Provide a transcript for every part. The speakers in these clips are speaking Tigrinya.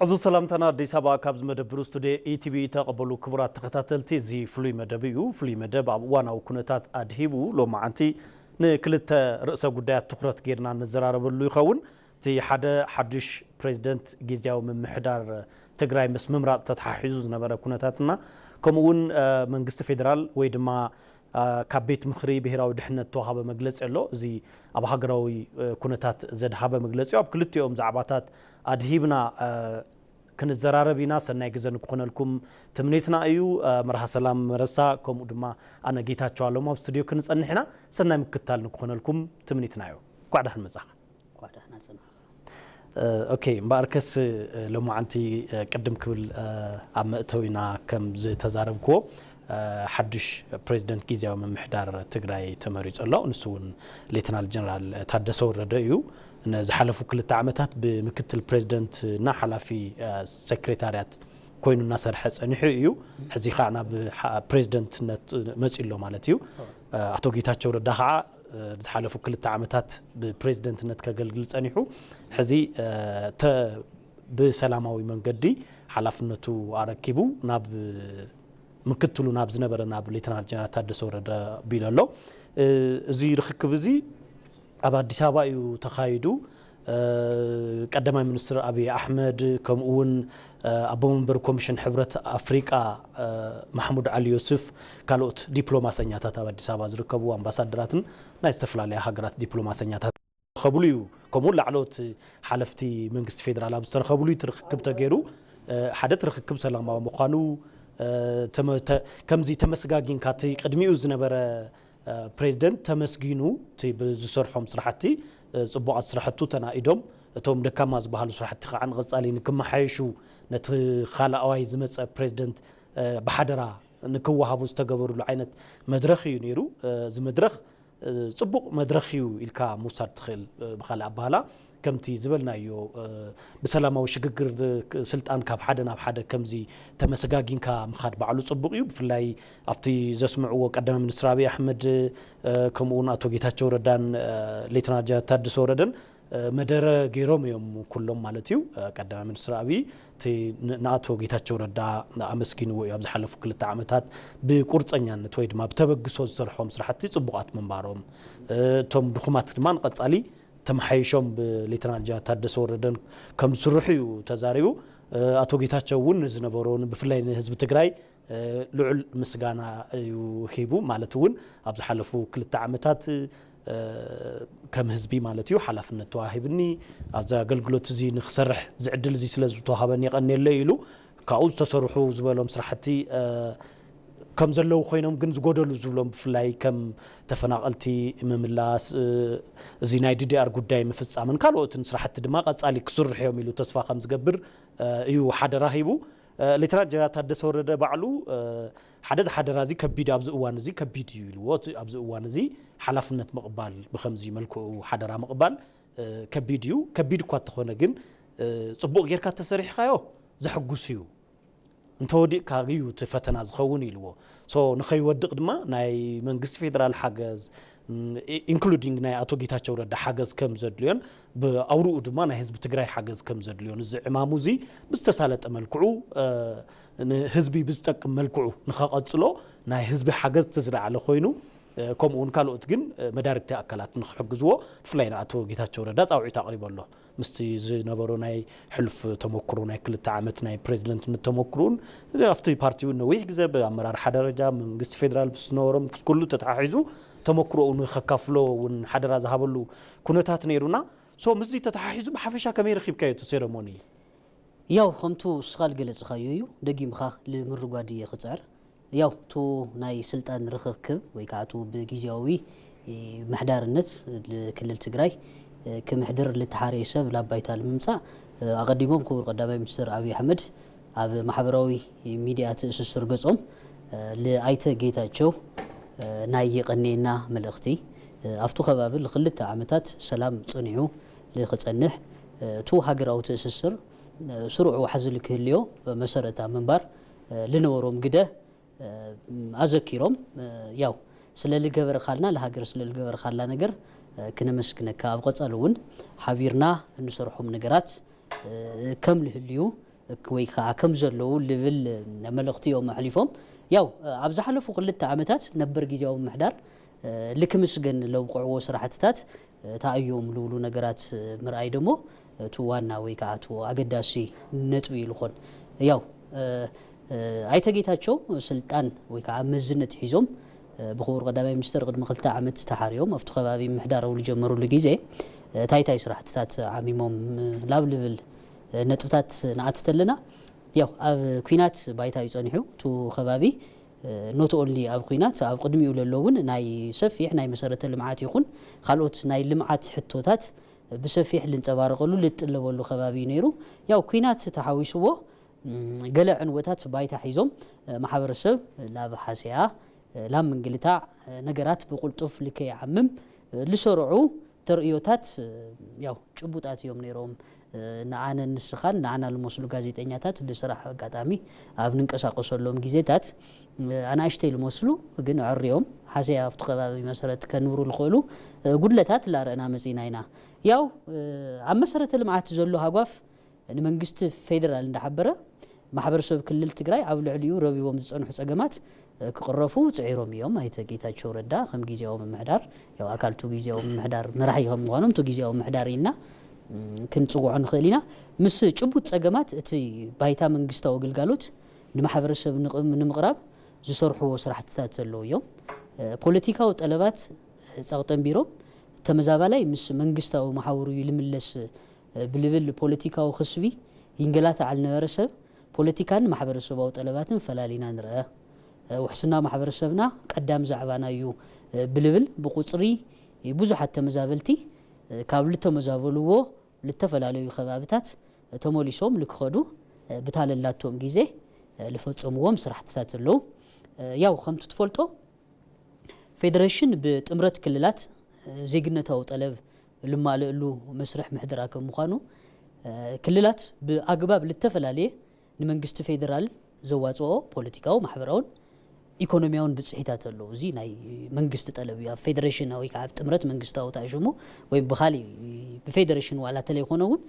እዚ ሰላምታና ኣዲስ ኣበባ ካብዚ መደብር ስቱድዮ ኢቲቪ ተቐበሉ። ክቡራት ተኸታተልቲ፣ እዚ ፍሉይ መደብ እዩ። ፍሉይ መደብ ኣብ እዋናዊ ኩነታት ኣድሂቡ ሎማዓንቲ ንክልተ ርእሰ ጉዳያት ትኹረት ጌርና ንዘራረበሉ ይኸውን። እቲ ሓደ ሓዱሽ ፕሬዚደንት ግዝያዊ ምምሕዳር ትግራይ ምስ ምምራፅ ተተሓሒዙ ዝነበረ ኩነታትና ከምኡ እውን መንግስቲ ፌደራል ወይ ድማ ካብ ቤት ምኽሪ ብሄራዊ ድሕነት ተዋሃበ መግለፂ ኣሎ። እዚ ኣብ ሃገራዊ ኩነታት ዘድሃበ መግለፂ እዩ። ኣብ ክልቲኦም ዛዕባታት ኣድሂብና ክንዘራረብ ኢና። ሰናይ ግዘ ንክኾነልኩም ትምኒትና እዩ። መርሃ ሰላም መረሳ ከምኡ ድማ ኣነ ጌታቸው ኣለሙ ኣብ ስቱድዮ ክንፀንሕ ኢና። ሰናይ ምክትታል ንክኾነልኩም ትምኒትና እዩ። እንኳዕ ደሓን መጻኻ። እንኳዕ ደህና ጸናኻ። ኦኬ፣ እምበኣርከስ ሎማዓንቲ ቅድም ክብል ኣብ መእተዊና ከም ዝተዛረብክዎ ሓዱሽ ፕሬዚደንት ግዝያዊ ምምሕዳር ትግራይ ተመሪጹ ኣሎ። ንሱ እውን ሌተናል ጀነራል ታደሰ ወረደ እዩ። ንዝሓለፉ ክልተ ዓመታት ብምክትል ፕሬዚደንት እና ሓላፊ ሴክሬታርያት ኮይኑ እናሰርሐ ጸኒሑ እዩ። ሕዚ ከዓ ናብ ፕሬዚደንትነት መፂኡ ኣሎ ማለት እዩ። ኣቶ ጌታቸው ረዳ ከዓ ዝሓለፉ ክልተ ዓመታት ብፕሬዚደንትነት ከገልግል ጸኒሑ፣ ሕዚ ብሰላማዊ መንገዲ ሓላፍነቱ ኣረኪቡ ናብ ምክትሉ ናብ ዝነበረ ናብ ሌተናል ጀነራል ታደሰ ወረደ ቢሉ ኣሎ። እዚ ርክክብ እዚ ኣብ ኣዲስ ኣበባ እዩ ተኻይዱ። ቀዳማይ ሚኒስትር ኣብይ ኣሕመድ ከምኡ እውን ኣቦ መንበር ኮሚሽን ሕብረት ኣፍሪቃ ማሕሙድ ዓሊ ዮስፍ ካልኦት ዲፕሎማሰኛታት ኣብ ኣዲስ ኣበባ ዝርከቡ ኣምባሳደራትን ናይ ዝተፈላለያ ሃገራት ዲፕሎማሰኛታት ዝረኸብሉ እዩ። ከምኡ ላዕለዎት ሓለፍቲ መንግስቲ ፌደራል ኣብ ዝተረኸብሉ እዩ እቲ ርክክብ ተገይሩ። ሓደ እቲ ርክክብ ሰላማዊ ምዃኑ ከምዚ ተመስጋጊንካ እቲ ቅድሚኡ ዝነበረ ፕሬዚደንት ተመስጊኑ እቲ ብዝሰርሖም ስራሕቲ ፅቡቓት ስራሕቱ ተናኢዶም እቶም ደካማ ዝበሃሉ ስራሕቲ ከዓ ንቐፃሊ ንክመሓየሹ ነቲ ካልኣዋይ ዝመፀ ፕሬዚደንት ብሓደራ ንክወሃቡ ዝተገበሩሉ ዓይነት መድረኽ እዩ ነይሩ። እዚ መድረኽ ፅቡቕ መድረኽ እዩ ኢልካ ምውሳድ ትኽእል። ብኻልእ ኣባህላ ከምቲ ዝበልናዮ ብሰላማዊ ሽግግር ስልጣን ካብ ሓደ ናብ ሓደ ከምዚ ተመሰጋጊንካ ምኻድ ባዕሉ ፅቡቕ እዩ። ብፍላይ ኣብቲ ዘስምዕዎ ቀዳማይ ሚኒስትር ኣብይ ኣሕመድ ከምኡ እውን ኣቶ ጌታቸው ረዳን ሌተናል ጀነራል ታደሰ ወረደን መደረ ገይሮም እዮም ኩሎም ማለት እዩ። ቀዳማይ ሚኒስትር ኣብይ እቲ ንኣቶ ጌታቸው ረዳ ኣመስጊንዎ እዩ። ኣብ ዝሓለፉ ክልተ ዓመታት ብቁርፀኛነት ወይ ድማ ብተበግሶ ዝሰርሖም ስራሕቲ ፅቡቓት ምንባሮም እቶም ድኹማት ድማ ንቐፃሊ ተመሓይሾም ብሌተናል ጀነራል ታደሰ ወረደን ከም ዝስርሑ እዩ ተዛሪቡ። ኣቶ ጌታቸው እውን ንዝነበሮ ብፍላይ ንህዝቢ ትግራይ ልዑል ምስጋና እዩ ሂቡ። ማለት እውን ኣብ ዝሓለፉ ክልተ ዓመታት ከም ህዝቢ ማለት እዩ ሓላፍነት ተዋሂብኒ ኣብዚ ኣገልግሎት እዚ ንክሰርሕ ዝዕድል እዚ ስለ ዝተዋሃበኒ የቐንየለይ ኢሉ ካብኡ ዝተሰርሑ ዝበሎም ስራሕቲ ከም ዘለዉ ኮይኖም ግን ዝጎደሉ ዝብሎም ብፍላይ ከም ተፈናቐልቲ ምምላስ እዚ ናይ ዲዲኣር ጉዳይ ምፍፃምን ካልኦትን ስራሕቲ ድማ ቀፃሊ ክስርሑ እዮም ኢሉ ተስፋ ከም ዝገብር እዩ ሓደራ ሂቡ። ሌተናል ጀነራል ታደሰ ወረደ ባዕሉ ሓደ ዝሓደራ እዚ ከቢድ ኣብዚ እዋን እዚ ከቢድ እዩ ኢልዎ። ኣብዚ እዋን እዚ ሓላፍነት ምቕባል ብከምዚ መልክዑ ሓደራ ምቕባል ከቢድ እዩ። ከቢድ እኳ እንተኾነ ግን ፅቡቕ ጌርካ ተሰሪሕካዮ ዘሐጉስ እዩ። እንተወዲቕካ እዩ እቲ ፈተና ዝኸውን ኢልዎ። ሶ ንኸይወድቕ ድማ ናይ መንግስቲ ፌደራል ሓገዝ ኢንክሉዲንግ ናይ ኣቶ ጌታቸው ረዳ ሓገዝ ከም ዘድልዮን ብኣውርኡ ድማ ናይ ህዝቢ ትግራይ ሓገዝ ከም ዘድልዮን እዚ ዕማሙ እዚ ብዝተሳለጠ መልክዑ ንህዝቢ ብዝጠቅም መልክዑ ንኸቐፅሎ ናይ ህዝቢ ሓገዝ እቲ ዝለዓለ ኮይኑ ከምኡ እውን ካልኦት ግን መዳርግቲ ኣካላት ንክሕግዝዎ ብፍላይ ንኣቶ ጌታቸው ረዳ ፃውዒት ኣቕሪቡ ኣሎ። ምስቲ ዝነበሮ ናይ ሕሉፍ ተመክሮ ናይ ክልተ ዓመት ናይ ፕሬዚደንትነት ተመክሮን ኣብቲ ፓርቲ እውን ነዊሕ ግዜ ብኣመራርሓ ደረጃ መንግስቲ ፌደራል ምስ ዝነበሮም ኩሉ ተተሓሒዙ ተመክሮኡ ንከካፍሎ እውን ሓደራ ዝሃበሉ ኩነታት ነይሩና። ሶ ምስዚ ተተሓሒዙ ብሓፈሻ ከመይ ረኺብካዮ እቲ ሴረሞኒ? ያው ከምቱ እስኻ ዝገለጽኻዮ እዩ። ደጊምኻ ልምርጓድ እየ ክጽዕር። ያው እቱ ናይ ስልጣን ርኽክብ ወይ ከዓ እቱ ብግዜያዊ ምሕዳርነት ክልል ትግራይ ክምሕድር ልተሓረየ ሰብ ላባይታ ልምምፃእ ኣቐዲሞም ክቡር ቀዳማይ ሚኒስትር ኣብይ ኣሕመድ ኣብ ማሕበራዊ ሚዲያ ትእስስር ገጾም ልኣይተ ጌታቸው ናይ የቐንየና መልእኽቲ ኣብቱ ከባቢ ልክልተ ዓመታት ሰላም ጸኒሑ ልክጸንሕ እቱ ሃገራዊ ትእስስር ስሩዕ ዋሕዚ ልክህልዮ መሰረታ ምንባር ልነበሮም ግደ ኣዘኪሮም ያው ስለ ልገበርካልና ለሃገር ስለ ልገበርካላ ነገር ክነመስግነካ ኣብ ቀጻሊ እውን ሓቢርና እንሰርሖም ነገራት ከም ልህልዩ ወይ ከዓ ከም ዘለዉ ልብል መልእኽቲ እዮም ኣሕሊፎም። ያው ኣብ ዝሓለፉ ክልተ ዓመታት ነበር ግዜያዊ ምምሕዳር ልክምስገን ለብቅዕዎ ስራሕትታት እንታይ እዮም ልብሉ ነገራት ምርኣይ ደሞ እቲ ዋና ወይ ከዓ እቲ ኣገዳሲ ነጥቢ እዩ ልኾን። ያው ኣይተ ጌታቸው ስልጣን ወይ ከዓ መዝነት ሒዞም ብክቡር ቀዳማይ ሚኒስተር ቅድሚ ክልተ ዓመት ተሓርዮም ኣብቲ ከባቢ ምሕዳር ኣብ ዝጀመሩሉ ግዜ እንታይ እንታይ ስራሕትታት ዓሚሞም ላብ ልብል ነጥብታት ንኣቲ ተለና ያው ኣብ ኲናት ባይታ እዩ ጸኒሑ። እቲ ከባቢ not only ኣብ ኲናት ኣብ ቅድሚኡ ለሎ እውን ናይ ሰፊሕ ናይ መሰረተ ልምዓት ይኹን ካልኦት ናይ ልምዓት ሕቶታት ብሰፊሕ ልንጸባረቐሉ ልጥለበሉ ከባቢ እዩ ነይሩ። ያው ኲናት ተሓዊስዎ ገለ ዕንወታት ባይታ ሒዞም ማሕበረሰብ ላብ ሓሰያ ላብ ምንግልታዕ ነገራት ብቁልጡፍ ልከይዓምም ልሰርዑ ተርእዮታት ያው ጭቡጣት እዮም ነይሮም። ንኣነ ንስኻን ንኣና ልመስሉ ጋዜጠኛታት ልስራሕ ኣጋጣሚ ኣብ ንንቀሳቀሰሎም ግዜታት ኣናእሽተይ ልመስሉ ግን ዕርዮም ሓሰያ ኣብቲ ከባቢ መሰረት ከንብሩ ልኽእሉ ጉድለታት ላረእና መጺና ኢና። ያው ኣብ መሰረተ ልምዓት ዘሎ ሃጓፍ ንመንግስቲ ፌደራል እንዳሓበረ ማሕበረሰብ ክልል ትግራይ ኣብ ልዕሊኡ ረቢቦም ዝጸንሑ ጸገማት ክቕረፉ ጽዒሮም እዮም። ኣይተ ጌታቸው ረዳ ከም ግዜያዊ ምምሕዳር ያው ኣካልቱ ግዜያዊ ምምሕዳር መራሒ ከም ምዃኖም እቲ ግዜያዊ ምምሕዳር ኢና ክንጽውዖ ንኽእል ኢና። ምስ ጭቡጥ ጸገማት እቲ ባይታ መንግስታዊ ግልጋሎት ንማሕበረሰብ ንምቕራብ ዝሰርሕዎ ስራሕትታት ዘለዉ እዮም። ፖለቲካዊ ጠለባት ጸቕጠን ቢሮም ተመዛባላይ ምስ መንግስታዊ መሓውሩ እዩ ልምለስ ብልብል ፖለቲካዊ ክስቢ ይንገላታዕ ልነበረ ሰብ ፖለቲካን ማሕበረሰባዊ ጠለባትን ፈላሊና ንርአ። ውሕስና ማሕበረሰብና ቀዳም ዛዕባና እዩ ብልብል ብቁፅሪ ብዙሓት ተመዛበልቲ ካብ ልተመዛበልዎ ልተፈላለዩ ከባብታት ተመሊሶም ልክኸዱ ብታለላቶም ግዜ ልፈፀምዎም ስራሕትታት ኣለዉ። ያው ከምቲ ትፈልጦ ፌደሬሽን ብጥምረት ክልላት ዜግነታዊ ጠለብ ልማልእሉ መስርሕ ምሕደራ ከም ምዃኑ ክልላት ብኣግባብ ልተፈላለየ ንመንግስቲ ፌደራል ዘዋፅኦ ፖለቲካዊ ማሕበራውን ኢኮኖሚያውን ብፅሒታት ኣለዉ። እዚ ናይ መንግስቲ ጠለብ እዩ። ኣብ ፌደሬሽን ወይ ከዓ ኣብ ጥምረት መንግስታዊ ተኣሽሙ ወይ ብካሊእ ብፌደሬሽን ዋላ ተለይኮነ እውን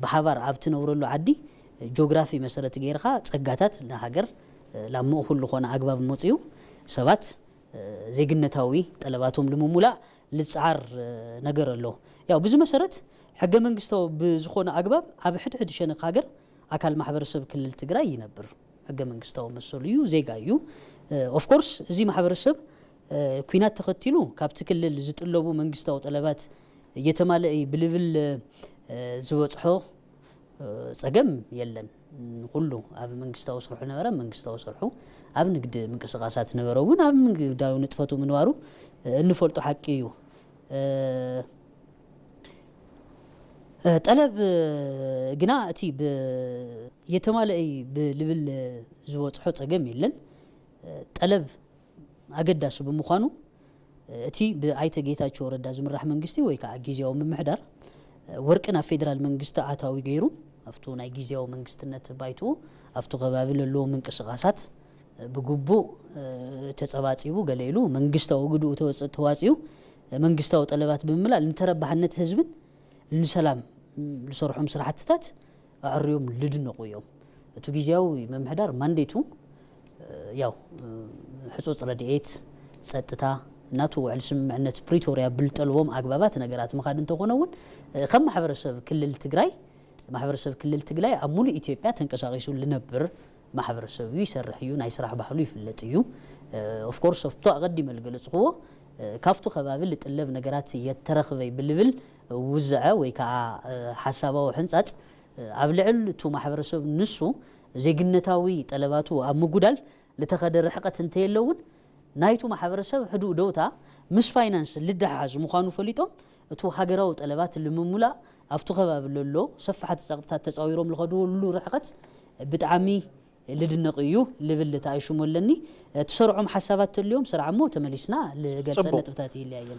ብሓባር ኣብ ትነብረሉ ዓዲ ጂኦግራፊ መሰረት ገይርካ ፀጋታት ንሃገር ላብ ምእኩል ዝኾነ ኣግባብ መፅዩ ሰባት ዜግነታዊ ጠለባቶም ንምሙላእ ልፅዓር ነገር ኣሎ። ያው ብዚ መሰረት ሕገ መንግስታዊ ብዝኾነ ኣግባብ ኣብ ሕድሕድ ሸነክ ሃገር ኣካል ማሕበረሰብ ክልል ትግራይ ይነብር። ሕገ መንግስታዊ መሰሉ እዩ፣ ዜጋ እዩ። ኦፍኮርስ እዚ ማሕበረሰብ ኩናት ተኸቲሉ ካብቲ ክልል ዝጥለቡ መንግስታዊ ጠለባት እየተማለአ እዩ ብልብል ዝበፅሖ ፀገም የለን። ኩሉ ኣብ መንግስታዊ ስርሑ ነበረ፣ መንግስታዊ ስርሑ ኣብ ንግድ ምንቅስቃሳት ነበረ እውን ኣብ ንግዳዊ ንጥፈቱ ምንባሩ እንፈልጦ ሓቂ እዩ። ጠለብ ግና እቲ የተማለአ ብልብል ዝበፅሖ ፀገም የለን። ጠለብ ኣገዳሲ ብምዃኑ እቲ ብኣይተ ጌታቸው ረዳ ዝምራሕ መንግስቲ ወይ ከዓ ግዜያዊ ምምሕዳር ወርቂ ናብ ፌደራል መንግስቲ ኣታዊ ገይሩ ኣብቱ ናይ ግዜያዊ መንግስትነት ባይትኡ ኣብቱ ከባቢ ለለዎ ምንቅስቃሳት ብግቡእ ተፀባፂቡ ገለ ኢሉ መንግስታዊ ግድኡ ተወፅ- ተዋፂኡ መንግስታዊ ጠለባት ብምምላእ ንተረባሕነት ህዝብን ንሰላም ዝሰርሖም ስራሕትታት ኣዕርዮም ልድነቑ እዮም። እቲ ግዜያዊ ምምሕዳር ማንዴቱ ያው ሕጹጽ ረድኤት፣ ጸጥታ፣ ናቱ ውዕል ስምምዕነት ፕሪቶርያ ብልጠልዎም ኣግባባት ነገራት ምኻድ እንተኾነ እውን ከም ማሕበረሰብ ክልል ትግራይ ማሕበረሰብ ክልል ትግራይ ኣብ ሙሉእ ኢትዮጵያ ተንቀሳቒሱ ልነብር ማሕበረሰብ እዩ፣ ይሰርሕ እዩ፣ ናይ ስራሕ ባህሉ ይፍለጥ እዩ። ኦፍኮርስ ኣብቱ ኣቐዲመ ልገለጽኽዎ ካብቱ ከባቢ ልጥለብ ነገራት የተረኽበይ ብልብል ውዝዐ ወይ ከዓ ሓሳባዊ ሕንጻጽ ኣብ ልዕል እቱ ማሕበረሰብ ንሱ ዜግነታዊ ጠለባቱ ኣብ ምጉዳል ልተኸደ ርሕቀት እንተየለ እውን ናይቱ ማሕበረሰብ ሕዱእ ደውታ ምስ ፋይናንስ ልደሓዝ ምዃኑ ፈሊጦም እቱ ሃገራዊ ጠለባት ልምሙላእ ኣብቱ ከባቢ ለሎ ሰፋሕቲ ጸቕጥታት ተጻዊሮም ልኸድሉ ርሕቀት ብጣዕሚ ልድነቕ እዩ ልብል ተኣይሹሞ ኣለኒ። ትሰርዖም ሓሳባት ተልዮም ስርዓ እሞ ተመሊስና ልገልጸ ጽቡቕ። ነጥብታት ይለያየን።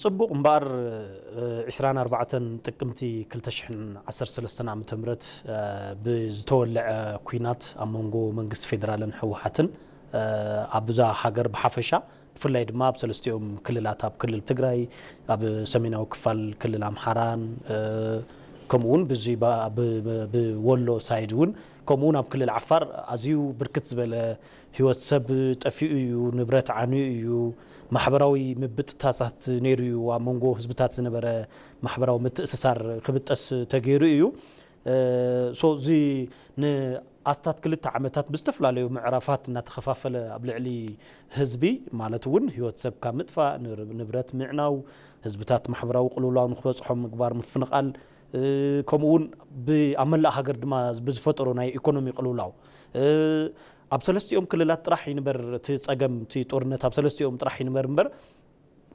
ጽቡቕ እምበኣር ዒስራን ኣርባዕተን ጥቅምቲ ክልተ ሽሕን ዓሰርተ ሰለስተን ዓመተ ምህረት ብዝተወለዐ ኲናት ኣብ መንጎ መንግስቲ ፌደራልን ህወሓትን ኣብዛ ሃገር ብሓፈሻ ብፍላይ ድማ ኣብ ሰለስቲኦም ክልላት ኣብ ክልል ትግራይ ኣብ ሰሜናዊ ክፋል ክልል ኣምሓራን ከምኡ እውን ብዚ ብወሎ ሳይድ እውን ከምኡ እውን ኣብ ክልል ዓፋር ኣዝዩ ብርክት ዝበለ ህይወት ሰብ ጠፊኡ እዩ፣ ንብረት ዓንዩ እዩ። ማሕበራዊ ምብጥታሳት ነይሩ እዩ፣ ኣብ መንጎ ህዝብታት ዝነበረ ማሕበራዊ ምትእስሳር ክብጠስ ተገይሩ እዩ። ሶ እዚ ንኣስታት ክልተ ዓመታት ብዝተፈላለዩ ምዕራፋት እናተኸፋፈለ ኣብ ልዕሊ ህዝቢ ማለት እውን ህይወት ሰብ ካብ ምጥፋእ፣ ንብረት ምዕናው፣ ህዝብታት ማሕበራዊ ቅልውላው ንክበፅሖም ምግባር፣ ምፍንቓል፣ ከምኡ እውን ኣብ መላእ ሃገር ድማ ብዝፈጠሮ ናይ ኢኮኖሚ ቅልውላው ኣብ ሰለስቲኦም ክልላት ጥራሕ ይንበር እቲ ፀገም፣ እቲ ጦርነት ኣብ ሰለስቲኦም ጥራሕ ይንበር እምበር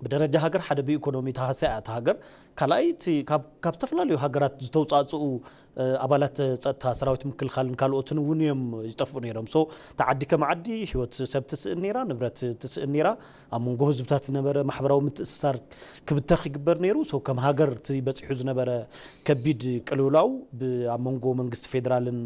ብደረጃ ሃገር ሓደ ብኢኮኖሚ ተሃስያ እያ እታ ሃገር። ካልኣይ እቲ ካብ ዝተፈላለዩ ሃገራት ዝተውፃእፅኡ ኣባላት ፀጥታ ሰራዊት ምክልኻልን ካልኦትን እውን እዮም ዝጠፍኡ ነይሮም። ሶ እታ ዓዲ ከም ዓዲ ህይወት ሰብ ትስእን ነይራ፣ ንብረት ትስእን ነይራ። ኣብ መንጎ ህዝብታት ዝነበረ ማሕበራዊ ምትእስሳር ክብተኽ ይግበር ነይሩ። ሶ ከም ሃገር እቲ በፂሑ ዝነበረ ከቢድ ቅልውላው ኣብ መንጎ መንግስቲ ፌዴራልን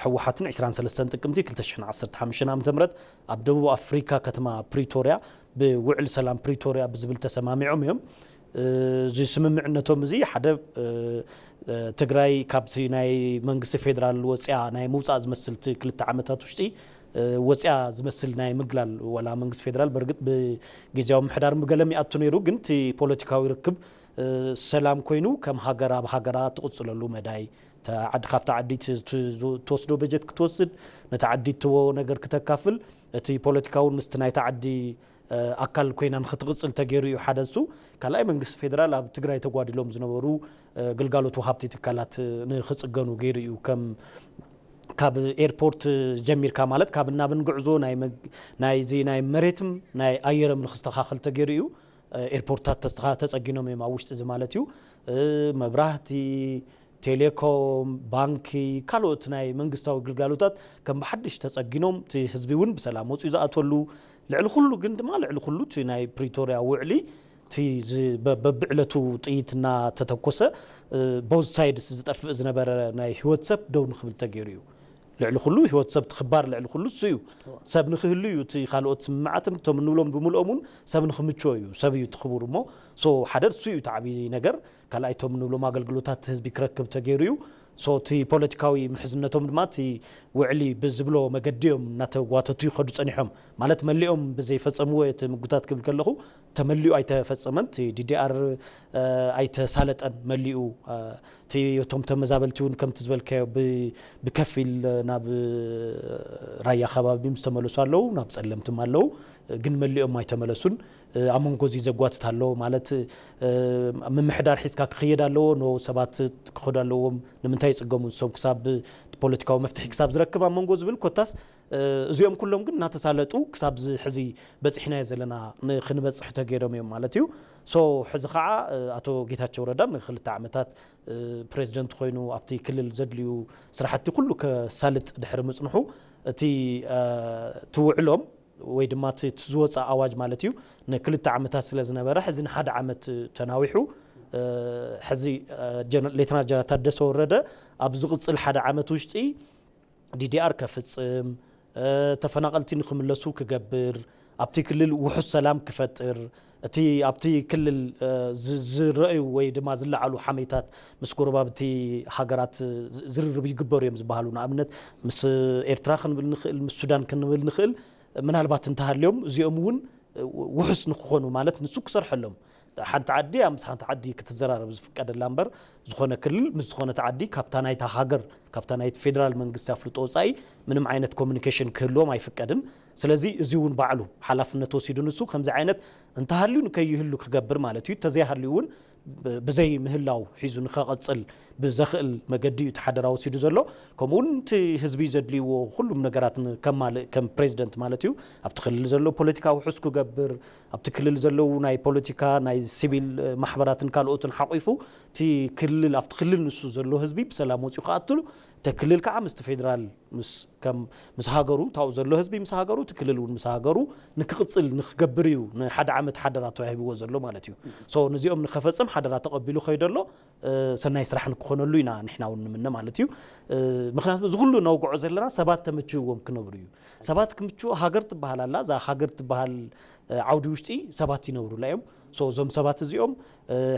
ህወሓትን ዕስራን ሰለስተን ጥቅምቲ ክልተ ሽሕን ዓሰርተ ሓሙሽተን ዓመተ ምህረት ኣብ ደቡብ ኣፍሪካ ከተማ ፕሪቶርያ ብውዕል ሰላም ፕሪቶርያ ብዝብል ተሰማሚዖም እዮም። እዚ ስምምዕነቶም እዚ ሓደ ትግራይ ካብቲ ናይ መንግስቲ ፌዴራል ወፅያ ናይ ምውፃእ ዝመስል እቲ ክልተ ዓመታት ውሽጢ ወፅያ ዝመስል ናይ ምግላል ዋላ መንግስቲ ፌዴራል በርግጥ ብግዜያዊ ምሕዳር ብገለም ይኣቱ ነይሩ፣ ግን እቲ ፖለቲካዊ ርክብ ሰላም ኮይኑ ከም ሃገር ኣብ ሃገራ ትቕፅለሉ መዳይ እታ ዓዲ ካብታ ዓዲ ትወስዶ በጀት ክትወስድ ነቲ ዓዲ ትቦ ነገር ክተካፍል እቲ ፖለቲካውን ምስቲ ናይታ ዓዲ ኣካል ኮይና ንክትቕፅል ተገይሩ እዩ ሓደ እሱ። ካልኣይ መንግስቲ ፌዴራል ኣብ ትግራይ ተጓዲሎም ዝነበሩ ግልጋሎት ወሃብቲ ትካላት ንክፅገኑ ገይሩ እዩ። ከም ካብ ኤርፖርት ጀሚርካ ማለት ካብ እናብን ጉዕዞ ናይዚ ናይ መሬትም ናይ ኣየርም ንክስተኻኸል ተገይሩ እዩ። ኤርፖርትታት ተፀጊኖም እዮም ኣብ ውሽጢ እዚ ማለት እዩ። መብራህቲ፣ ቴሌኮም፣ ባንኪ፣ ካልኦት ናይ መንግስታዊ ግልጋሎታት ከም ብሓድሽ ተፀጊኖም እቲ ህዝቢ እውን ብሰላም ወፂኡ ዝኣተሉ ልዕሊ ኩሉ ግን ድማ ልዕሊ ኩሉ እቲ ናይ ፕሪቶርያ ውዕሊ እቲ በብዕለቱ ጥይት እናተተኮሰ both sides ዝጠፍእ ዝነበረ ናይ ህይወት ሰብ ደው ንክብል ተገይሩ እዩ። ልዕሊ ኩሉ ህይወት ሰብ ትኽባር ልዕሊ ኩሉ እሱ እዩ። ሰብ ንክህሉ እዩ እቲ ካልኦት ስምምዓት እቶም እንብሎም ብምልኦም እውን ሰብ ንክምችዎ እዩ። ሰብ እዩ እቲ ክቡር እሞ ሶ ሓደ እሱ እዩ እቲ ዓብዪ ነገር። ካልኣይ እቶም እንብሎም ኣገልግሎታት ህዝቢ ክረክብ ተገይሩ እዩ። ሶ እቲ ፖለቲካዊ ምሕዝነቶም ድማ እቲ ውዕሊ ብዝብሎ መገዲ እዮም እናተጓተቱ ይኸዱ ፀኒሖም። ማለት መሊኦም ብዘይፈፀምዎ እቲ ምጉታት ክብል ከለኹ ተመሊኡ ኣይተፈፀመን። እቲ ዲዲኣር ኣይተሳለጠን መሊኡ። እቲ እቶም ተመዛበልቲ እውን ከምቲ ዝበልካዮ ብከፊል ናብ ራያ ከባቢ ምስ ተመለሱ ኣለዉ፣ ናብ ፀለምትም ኣለዉ፣ ግን መሊኦም ኣይተመለሱን። ኣብ መንጎ እዚ ዘጓትት ኣሎ ማለት ምምሕዳር ሒዝካ ክኽየድ ኣለዎ። ኖ ሰባት ክኸዱ ኣለዎም። ንምንታይ ይፅገሙ ንሶም ክሳብ ፖለቲካዊ መፍትሒ ክሳብ ዝረክብ ኣብ መንጎ ዝብል ኮታስ እዚኦም ኩሎም ግን እናተሳለጡ ክሳብ ሕዚ በፂሕናዮ ዘለና ንክንበፅሕ ተገይሮም እዮም ማለት እዩ። ሶ ሕዚ ከዓ ኣቶ ጌታቸው ረዳ ንክልተ ዓመታት ፕሬዚደንት ኮይኑ ኣብቲ ክልል ዘድልዩ ስራሕቲ ኩሉ ከሳልጥ ድሕሪ ምፅንሑ እቲ ትውዕሎም ወይ ድማ እቲ ዝወፀ ኣዋጅ ማለት እዩ ንክልተ ዓመታት ስለ ዝነበረ ሕዚ ንሓደ ዓመት ተናዊሑ ሕዚ ሌተናል ጀነራል ታደሰ ወረደ ኣብ ዝቕፅል ሓደ ዓመት ውሽጢ ዲዲኣር ከፍፅም፣ ተፈናቐልቲ ንክምለሱ ክገብር፣ ኣብቲ ክልል ውሑስ ሰላም ክፈጥር፣ እቲ ኣብቲ ክልል ዝረአዩ ወይ ድማ ዝለዓሉ ሓመይታት ምስ ጎረባብቲ ሃገራት ዝርርብ ይግበሩ እዮም ዝበሃሉ፣ ንኣብነት ምስ ኤርትራ ክንብል ንኽእል፣ ምስ ሱዳን ክንብል ንኽእል፣ ምናልባት እንተሃልዮም እዚኦም እውን ውሑስ ንክኾኑ ማለት ንሱ ክሰርሐሎም ሓንቲ ዓዲ ምስ ሓንቲ ዓዲ ክትዘራረብ ዝፍቀደላ እምበር ዝኾነ ክልል ምስ ዝኾነት ዓዲ ካብታ ናይታ ሃገር ካብታ ናይቲ ፌደራል መንግስቲ ኣፍልጦ ወፃኢ ምንም ዓይነት ኮሚኒኬሽን ክህልዎም ኣይፍቀድን። ስለዚ እዚ እውን ባዕሉ ሓላፍነት ወሲዱ ንሱ ከምዚ ዓይነት እንተሃልዩ ንከይህሉ ክገብር ማለት እዩ። ተዘይሃልዩ እውን ብዘይ ምህላው ሒዙ ንኸቐፅል ብዘኽእል መገዲ እዩ እቲ ሓደራ ወሲዱ ዘሎ። ከምኡውን እቲ ህዝቢ ዘድልይዎ ኩሉም ነገራት ከማልእ ከም ፕሬዚደንት ማለት እዩ ኣብቲ ክልል ዘሎ ፖለቲካ ውሑስ ክገብር ኣብቲ ክልል ዘለዉ ናይ ፖለቲካ ናይ ሲቪል ማሕበራትን ካልኦትን ሓቂፉ እቲ ክልል ኣብቲ ክልል ንሱ ዘሎ ህዝቢ ብሰላም ወፂኡ ክኣትሉ እቲ ክልል ከዓ ምስቲ ፌደራል ምስ ከም ምስ ሃገሩ ታው ዘሎ ህዝቢ ምስ ሃገሩ እቲ ክልል እውን ምስ ሃገሩ ንክቕፅል ንክገብር እዩ ንሓደ ዓመት ሓደራ ተዋሂብዎ ዘሎ ማለት እዩ። ሶ ንዚኦም ንከፈፅም ሓደራ ተቐቢሉ ከይዶ ኣሎ። ሰናይ ስራሕ ንክኾነሉ ኢና ንሕና እውን ንምነ ማለት እዩ። ምክንያቱ እዚ ኩሉ ነውግዖ ዘለና ሰባት ተመችዎም ክነብሩ እዩ። ሰባት ክምችዎ ሃገር ትበሃል ኣላ። እዛ ሃገር ትበሃል ዓውዲ ውሽጢ ሰባት ይነብሩላ እዮም። ሶ እዞም ሰባት እዚኦም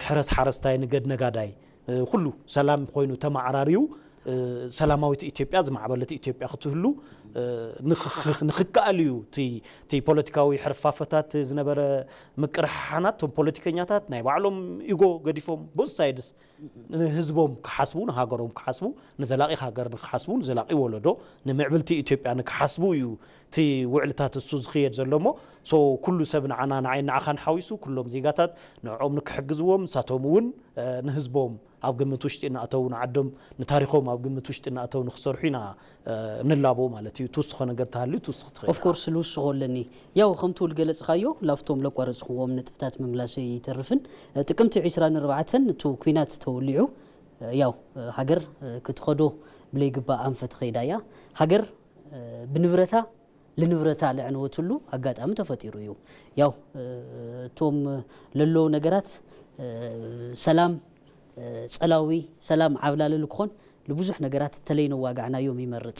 ሕረስ ሓረስታይ፣ ንገድ ነጋዳይ፣ ኩሉ ሰላም ኮይኑ ተመዓራርዩ ሰላማዊት ኢትዮጵያ ዝማዕበለት ኢትዮጵያ ክትህሉ ንክከኣል እዩ። እቲ ፖለቲካዊ ሕርፋፈታት ዝነበረ ምቅርሓናት፣ እቶም ፖለቲከኛታት ናይ ባዕሎም ኢጎ ገዲፎም፣ both sides፣ ንህዝቦም ክሓስቡ፣ ንሃገሮም ክሓስቡ፣ ንዘላቂ ሃገር ንክሓስቡ፣ ንዘላቂ ወለዶ፣ ንምዕብልቲ ኢትዮጵያ ንክሓስቡ እዩ እቲ ውዕልታት እሱ ዝኽየድ ዘሎ እሞ፣ so ኩሉ ሰብ ንዓና፣ ንዓይ ንዓኻን ሓዊሱ ኩሎም ዜጋታት ንዕኦም ንክሕግዝዎም፣ ንሳቶም እውን ንህዝቦም ኣብ ግምት ውሽጢ እናእተው፣ ንዓዶም ንታሪኾም ኣብ ግምት ውሽጢ እናእተው ንክሰርሑ ኢና ንላቦ ማለት እዩ። ትውስኾ ነገር ተሃልዩ ትውስኽ ትኽእል። Of course ልውስኾ ኣለኒ። ያው ከምቲ ዝገለጽካዮ ላብቶም ለቋረጽክዎም ነጥብታት ምምላሰይ ይተርፍን፣ ጥቅምቲ ዕስራን ኣርባዕተን እቲ ኩናት ተወሊዑ፣ ያው ሃገር ክትኸዶ ብለይግባእ ኣንፈት ኸይዳ እያ። ሃገር ብንብረታ ልንብረታ ለዕንወትሉ ኣጋጣሚ ተፈጢሩ እዩ። ያው እቶም ለሎ ነገራት ሰላም ጸላዊ፣ ሰላም ዓብላሊ ልክኾን ልብዙሕ ነገራት ተለይነዋጋዕናዮም ይመርጽ።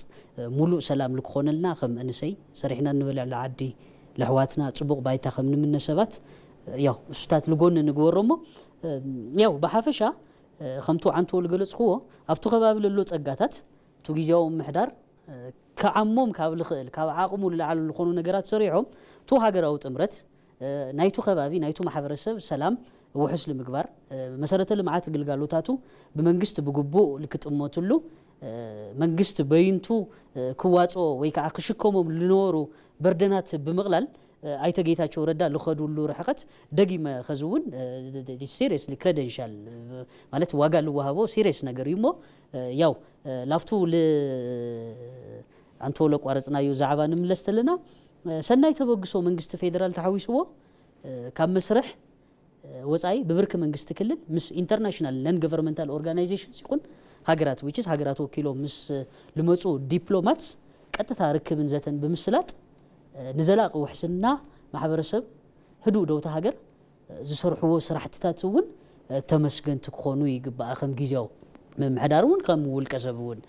ሙሉእ ሰላም ልክኾነልና ከም እንሰይ ሰሪሕና ንበልዕ ለዓዲ ለሕዋትና ጽቡቕ ባይታ ከም ንምነ ሰባት ያው እሱታት ልጎኒ ንግበሮ እሞ ያው ብሓፈሻ ከምቲ ዓንቶ ልገለጽክዎ ኣብቲ ከባቢ ለሎ ጸጋታት እቲ ግዜያዊ ምምሕዳር ክዓሞም ካብ ልኽእል ካብ ዓቕሙ ንላዕሊ ዝኾኑ ነገራት ሰሪሖም እቲ ሃገራዊ ጥምረት ናይቱ ከባቢ ናይቱ ማሕበረሰብ ሰላም ውሑስ ንምግባር መሰረተ ልምዓት ግልጋሎታቱ ብመንግስቲ ብግቡእ ልክጥመትሉ መንግስቲ በይንቱ ክዋፅኦ ወይ ከዓ ክሽከሞም ልነበሩ በርደናት ብምቕላል ኣይተ ጌታቸው ረዳ ልኸዱሉ ርሕቐት ደጊመ ኸዚ እውን seriously credential ማለት ዋጋ ልወሃቦ serious ነገር እዩ እሞ ያው ላፍቱ ኣንቶ ለቋረፅናዮ ዛዕባ ንምለስ ተለና ሰናይ ተበግሶ መንግስቲ ፌደራል ተሓዊስዎ ካብ መስርሕ ወፃኢ ብብርኪ መንግስቲ ክልል ምስ international non governmental organizations ይኹን ሃገራት which is ሃገራት ወኪሎም ምስ ልመፁ diplomats ቀጥታ ርክብን ዘተን ብምስላጥ ንዘላቂ ውሕስና ማሕበረሰብ ህዱእ ደውታ ሃገር ዝሰርሕዎ ስራሕትታት እውን ተመስገንቲ ክኾኑ ይግባእ ከም ግዜያዊ ምምሕዳር እውን ከም ውልቀ ሰብ እውን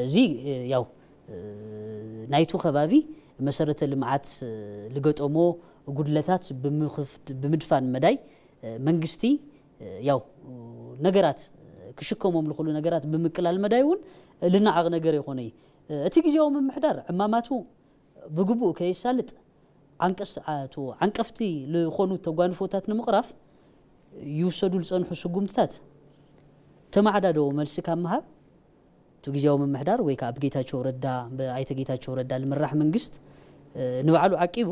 እዚ ያው ናይቱ ከባቢ መሰረተ ልምዓት ልገጠሞ ጉድለታት ብምድፋን መዳይ መንግስቲ ያው ነገራት ክሽከሞም ልኽእሉ ነገራት ብምቅላል መዳይ እውን ልነዓቕ ነገር ይኾነ እዩ እቲ ግዜያዊ ምምሕዳር ዕማማቱ ብግቡእ ከየሳልጥ ዓንቀፍቲ ልኾኑ ተጓንፎታት ንምቕራፍ ይውሰዱ ዝፀንሑ ስጉምትታት ተማዕዳደዎ መልሲ ካብ ምሃብ እቲ ግዜያዊ ምምሕዳር ወይ ከዓ ብጌታቸው ረዳ ብኣይተ ጌታቸው ረዳ ልምራሕ መንግስት ንባዕሉ ዓቂቡ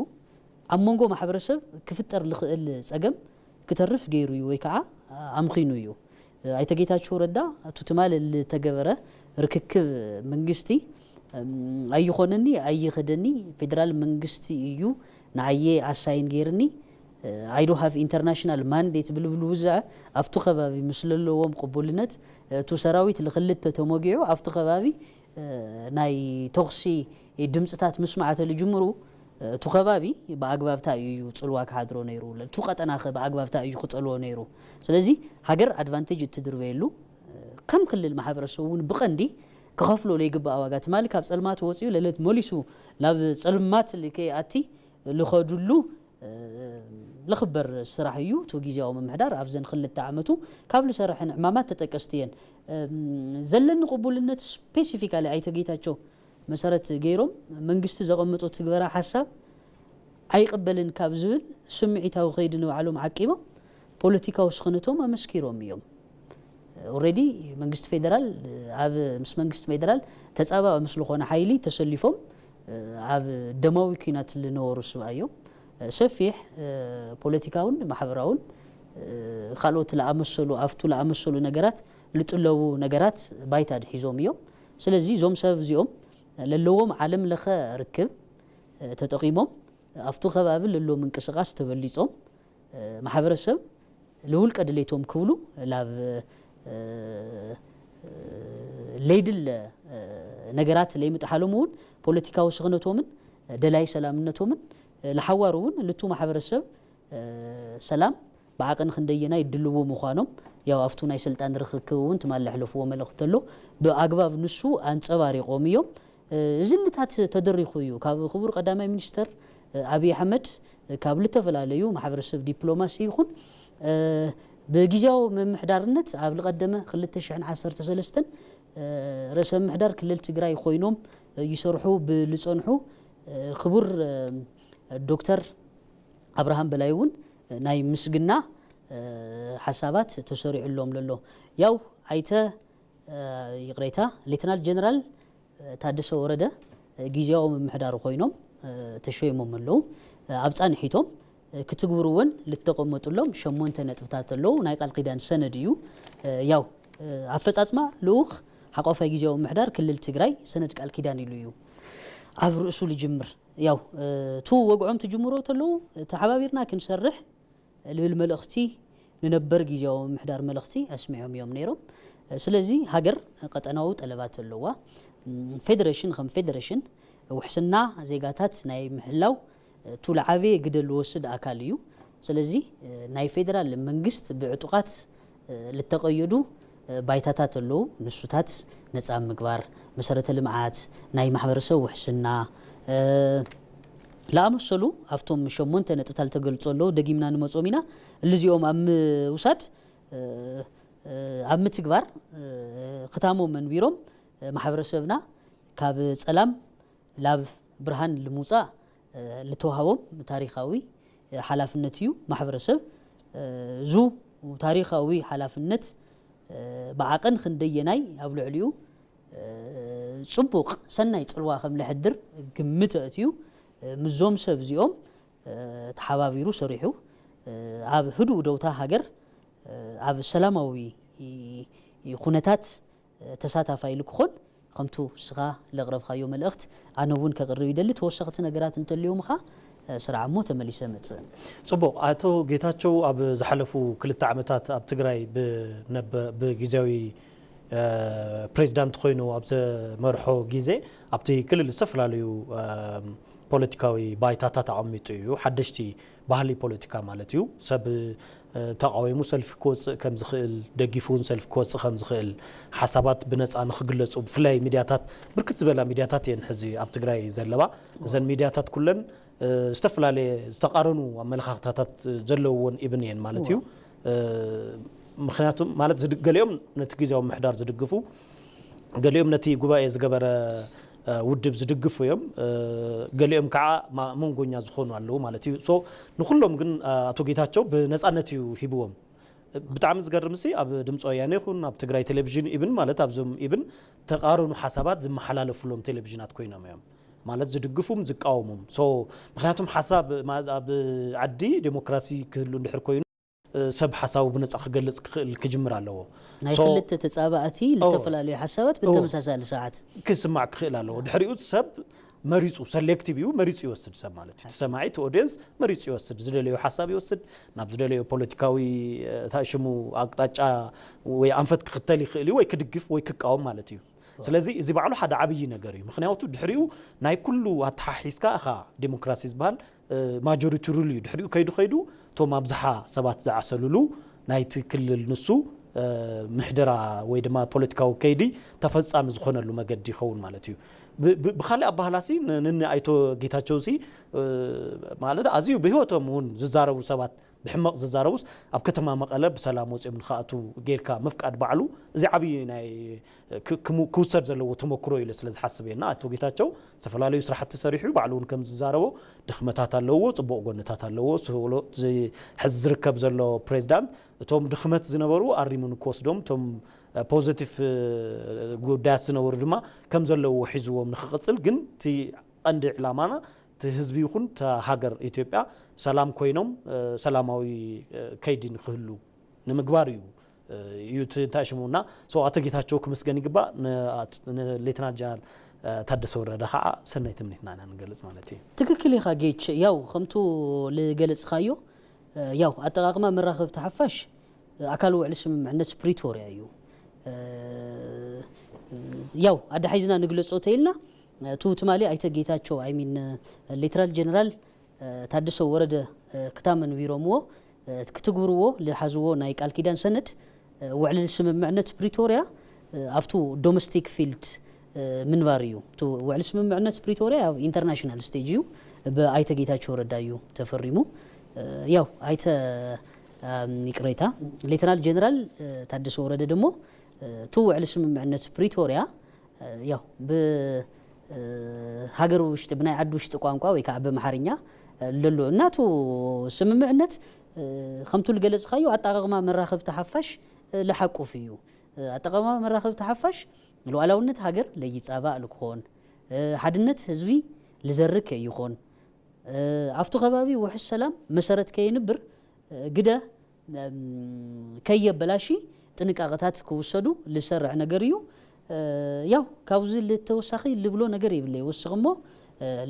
ኣብ መንጎ ማሕበረሰብ ክፍጠር ልኽእል ፀገም ክተርፍ ገይሩ እዩ ወይ ከዓ ኣምኺኑ እዩ ኣይተ ጌታቸው ረዳ እቱ ትማል ልተገበረ ርክክብ መንግስቲ ኣይኾነኒ ኣይኸደኒ ፌደራል መንግስቲ እዩ ንዓየ ኣሳይን ገይርኒ I do have international mandate ብልብል ውዛዕ ኣብቱ ከባቢ ምስ ለለዎም ቅቡልነት እቱ ሰራዊት ልክልተ ተሞጊዑ ኣብቱ ከባቢ ናይ ተኹሲ ድምፅታት ምስማዕ ተልጅምሩ እቱ ከባቢ ብኣግባብታ እዩ ፅልዋ ክሓድሮ ነይሩ እቱ ቀጠና ብኣግባብታ እዩ ክፀልዎ ነይሩ ስለዚ ሃገር advantage እትድርበየሉ ከም ክልል ማሕበረሰብ እውን ብቐንዲ ክኸፍሎ ለይግባእ ዋጋ ትማሊ ካብ ፀልማት ወፂኡ ለለት መሊሱ ናብ ፀልማት ልከይኣቲ ልኸዱሉ ልኽበር ስራሕ እዩ እቲ ግዜያዊ ምምሕዳር ኣብዘን ክልተ ዓመቱ ካብ ልሰርሐን ዕማማት ተጠቀስቲ እየን ዘለኒ ቅቡልነት specifically ኣይተ ጌታቸው መሰረት ገይሮም መንግስቲ ዘቐመጦ ትግበራ ሓሳብ ኣይቕበልን ካብ ዝብል ስምዒታዊ ከይዲ ንባዕሎም ዓቂቦም ፖለቲካዊ ስኽነቶም ኣመስኪሮም እዮም already መንግስቲ ፌደራል ኣብ ምስ መንግስቲ ፌደራል ተፃባኢ ምስ ዝኾነ ሓይሊ ተሰሊፎም ኣብ ደማዊ ኲናት ዝነበሩ ስብኣዮም ሰፊሕ ፖለቲካውን ማሕበራውን ካልኦት ለኣመሰሉ ኣብቱ ለኣመሰሉ ነገራት ልጥለቡ ነገራት ባይታ ድሒዞም እዮም ስለዚ እዞም ሰብ እዚኦም ለለዎም ዓለም ለኸ ርክብ ተጠቂሞም ኣብቱ ከባቢ ለሎ ምንቅስቃስ ተበሊፆም ማሕበረሰብ ልውልቀ ድሌቶም ክብሉ ላብ ለይድለ ነገራት ለይምጥሓሎም እውን ፖለቲካዊ ስኽነቶምን ደላይ ሰላምነቶምን ለሓዋሩ እውን ልቱ ማሕበረሰብ ሰላም ብዓቐን ክንደየናይ ድልዉ ምዃኖም ያው ኣብቱ ናይ ስልጣን ርኽክብ እውን ትማል ለሕለፍዎ መልእኽቲ ኣሎ ብኣግባብ ንሱ ኣንፀባሪቖም እዮም እዝንታት ተደሪኹ እዩ ካብ ክቡር ቀዳማይ ሚኒስተር ኣብይ ኣሕመድ ካብ ልተፈላለዩ ማሕበረሰብ ዲፕሎማሲ ይኹን ብግዜያዊ ምምሕዳርነት ኣብ ልቐደመ ክልተ ሽሕን ዓሰርተ ሰለስተን ርእሰ ምምሕዳር ክልል ትግራይ ኮይኖም ይሰርሑ ብልጸንሑ ክቡር ዶክተር ኣብርሃም በላይ እውን ናይ ምስግና ሓሳባት ተሰሪዑሎም ለሎ። ያው ኣይተ ይቕሬታ ሌተናል ጀነራል ታደሰ ወረደ ግዜያዊ ምምሕዳር ኮይኖም ተሾይሞም ኣለዉ። ኣብ ፃንሒቶም ክትግብርወን ልተቐመጡሎም ሸሞንተ ነጥብታት ኣለዉ። ናይ ቃል ኪዳን ሰነድ እዩ። ያው ኣፈፃፅማ ልኡኽ ሓቋፋይ ግዜያዊ ምምሕዳር ክልል ትግራይ ሰነድ ቃል ኪዳን ኢሉ እዩ ኣብ ርእሱ ልጅምር። ያው እቲ ወግዖም ትጅምሮ ተለዉ ተሓባቢርና ክንሰርሕ ልብል መልእኽቲ ንነበር ግዜያዊ ምምሕዳር መልእኽቲ ኣስሚዖም እዮም ነይሮም። ስለዚ ሃገር ቀጠናዊ ጠለባት ኣለዋ። ፌደሬሽን ከም ፌደሬሽን ውሕስና ዜጋታት ናይ ምሕላው እቱ ለዓበየ ግደ ልወስድ ኣካል እዩ። ስለዚ ናይ ፌደራል መንግስት ብዕጡቓት ልተቐየዱ ባይታታት ኣለዉ። ንሱታት ነፃ ምግባር፣ መሰረተ ልምዓት፣ ናይ ማሕበረሰብ ውሕስና ለኣመሰሉ ኣብቶም ሸሞንተ ነጥብታት ልተገልፁ ኣለዉ። ደጊምና ንመፅኦም ኢና። እልዚኦም ኣብ ምውሳድ ኣብ ምትግባር ክታሞም መንቢሮም ማሕበረሰብና ካብ ፀላም ላብ ብርሃን ልምውፃእ ልተዋህቦም ታሪኻዊ ሓላፍነት እዩ። ማሕበረሰብ እዙ ታሪኻዊ ሓላፍነት ብዓቐን ክንደየናይ ኣብ ልዕሊኡ ፅቡቕ ሰናይ ፅልዋ ከም ልሕድር ግምት ኣእትዩ ምዞም ሰብ እዚኦም ተሓባቢሩ ሰሪሑ ኣብ ህዱእ ደውታ ሃገር ኣብ ሰላማዊ ኩነታት ተሳታፋይ ልክኾን ከምቱ ስኻ ለቕረብካዮ መልእኽት ኣነ እውን ከቕርብ ይደሊ። ተወሰኽቲ ነገራት እንተልዮም ኻ ስራዕ እሞ ተመሊሰ መጽእ። ጽቡቕ። ኣቶ ጌታቸው ኣብ ዝሓለፉ ክልተ ዓመታት ኣብ ትግራይ ብነበ- ብግዜያዊ እ፣ ፕሬዚዳንት ኮይኑ ኣብ ዘመርሖ ግዜ ኣብቲ ክልል ዝተፈላለዩ እ፣ ፖለቲካዊ ባይታታት ኣቐሚጡ እዩ። ሓደሽቲ ባህሊ ፖለቲካ ማለት እዩ። ሰብ እ፣ ተቓዊሙ ሰልፊ ክወፅእ ከም ዝኽእል፣ ደጊፉ እውን ሰልፊ ክወፅእ ከም ዝኽእል፣ ሓሳባት ብነፃ ንኽግለፁ፣ ብፍላይ ሚድያታት፣ ብርክት ዝበላ ሚድያታት እየን ሕዚ ኣብ ትግራይ ዘለዋ። እዘን ሚድያታት ኩለን እ፣ ዝተፈላለየ ዝተቓረኑ ኣመለኻኽታታት ዘለውዎን ኢብን እየን ማለት እዩ። እ፣ ምኽንያቱም ማለት ዝድ- ገሊኦም ነቲ ግዜያዊ ምሕዳር ዝድግፉ፣ ገሊኦም ነቲ ጉባኤ ዝገበረ እ፣ ውድብ ዝድግፉ እዮም። እ፣ ገሊኦም ከዓ ማ- መንጎኛ ዝኾኑ ኣለዉ ማለት እዩ። ሶ ንኩሎም ግን እ፣ ኣቶ ጌታቸው ብነፃነት እዩ ሂብዎም። ብጣዕሚ ዝገርም ሲ ኣብ ድምፂ ወያነ ይኹን ኣብ ትግራይ ቴሌቪዥን ኢብን ማለት ኣብዞም ኢብን ተቃረኑ ሓሳባት ዝመሓላለፉሎም ቴሌቪዥናት ኮይኖም እዮም ማለት ዝድግፉም ዝቃወሙም። ሶ ምክንያቱም ሓሳብ ማ- ኣብ ዓዲ ዴሞክራሲ ክህሉ እንድሕር ኮይኑ እ፣ ሰብ ሓሳቡ ብነፃ ክገልፅ ክኽእል ክጅምር ኣለዎ። ናይ ሶ- ክልተ ተፃባእቲ ኦ። ልተፈላለዩ ሓሳባት ኦ። ብተመሳሳሊ ሰዓት ክስማዕ ክኽእል ኣለዎ። ድሕሪኡ ሰብ መሪፁ ሰሌክቲቭ እዩ መሪፁ ይወስድ ሰብ ማለት እዩ። እቲ ሰማዒ እቲ ኦዲየንስ መሪፁ ይወስድ ዝደለዮ ሓሳብ ይወስድ ናብ ዝደለዮ ፖለቲካዊ እ፣ ታሽሙ ኣቅጣጫ ወይ ኣንፈት ክኽተል ይኽእል እዩ ወይ ክድግፍ ወይ ክቃወም ማለት እዩ። ስለዚ እዚ ባዕሉ ሓደ ዓብዪ ነገር እዩ። ምክንያቱ ድሕሪኡ ናይ ኩሉ ኣተሓሒዝካ እኻ ዴሞክራሲ ዝበሃል ማጆሪቲ ሩል እዩ። ድሕሪኡ ከይዱ ከይዱ እቶም ኣብዝሓ ሰባት ዝዓሰሉሉ ናይቲ ክልል ንሱ እ፣ ምሕደራ ወይ ድማ ፖለቲካዊ ከይዲ ተፈፃሚ ዝኾነሉ መገዲ ይኸውን ማለት እዩ። ብ- ብ- ብካሊእ ኣባህላሲ ን- ን- ንኣይቶ ጌታቸውሲ እ፣ ማለት ኣዝዩ ብህይወቶም እውን ዝዛረቡ ሰባት ብሕመቕ ዝዛረቡስ ኣብ ከተማ መቐለ ብሰላም ወፂኦም ንክኣቱ ጌርካ ምፍቃድ ባዕሉ እዚ ዓብዪ ናይ ክ- ክሙ- ክውሰድ ዘለዎ ተመክሮ ኢለ ስለ ዝሓስብ እየ። እና ኣቶ ጌታቸው ዝተፈላለዩ ስራሕቲ ሰሪሑ እዩ። ባዕሉ እውን ከም ዝዛረቦ ድኽመታት ኣለዎ፣ ፅቡቕ ጎንታት ኣለዎ። ስለ እዚ ሕዚ ዝርከብ ዘሎ ፕሬዚዳንት እቶም ድኽመት ዝነበሩ ኣሪሙ ንክወስዶም እቶም ፖዘቲቭ ጉዳያት ዝነበሩ ድማ ከም ዘለዎ ሒዝዎም ንክቕፅል ግን እቲ ቀንዲ ዕላማና እቲ ህዝቢ ይኹን እታ ሃገር ኢትዮጵያ ሰላም ኮይኖም እ፣ ሰላማዊ እ፣ ከይዲ ንክህሉ ንምግባር እዩ እ፣ እዩ እቲ እንታይ ሽሙ እና ሶ ኣቶ ጌታቸው ክምስገን ይግባእ። ን- ኣት- ንሌተናል ጀነራል እ፣ ታደሰ ወረደ ከዓ ሰናይ ትምኒትና ኢና ንገልፅ ማለት እዩ። ትክክል ኢኻ ጌች። ያው ከምቱ ልገለጽካዮ እ፣ ያው ኣጠቃቅማ መራኸብቲ ሓፋሽ እ፣ ኣካል ውዕሊ ስምምዕነት ፕሪቶርያ እዩ። እ፣ ያው ኣደሓይዝና ንግለጾ ተይልና እቱ ትማሊ ኣይተ ጌታቸው ኣይሚን ሌተናል ጀነራል እ፣ ታደሰ ወረደ እ፣ ክታመ ንቢሮምዎ እ፣ ክትግብርዎ ዝሓዝዎ ናይ ቃል ኪዳን ሰነድ እ፣ ውዕሊ ስምምዕነት ፕሪቶርያ እ፣ ኣብቱ ዶሜስቲክ ፊልድ እ፣ ምንባር እዩ። እቱ ውዕሊ ስምምዕነት ፕሪቶርያ ኣብ ኢንተርናሽናል ስቴጅ እዩ ብኣይተ ጌታቸው ረዳ እዩ ተፈሪሙ። እ፣ ያው ኣይተ ይቅሬታ፣ ሌተናል ጀነራል ታደሰ ወረደ ደሞ እቲ ውዕል ስምምዕነት ፕሪቶርያ ያው ብሃገር ውሽጢ ብናይ ዓዲ ውሽጢ ቋንቋ ወይ ከዓ ብኣምሓርኛ ለሎ እናቱ ስምምዕነት ከምቱ ልገለፅካዮ ኣጠቃቅማ መራኸብቲ ሓፋሽ ልሓቁፍ እዩ። ኣጠቃቅማ መራኸብቲ ሓፋሽ ሉዓላውነት ሃገር ለይፃባእ ልክኾን ሓድነት ህዝቢ ልዘርግ ከይኾን ኣብቲ ከባቢ ውሕስ ሰላም መሰረት ከይንብር ግደ ከየበላሺ ጥንቃቐታት ክውሰዱ ልሰርዕ ነገር እዩ። ያው ካብዚ ልተወሳኺ ልብሎ ነገር የብለይ። ወስኽ እሞ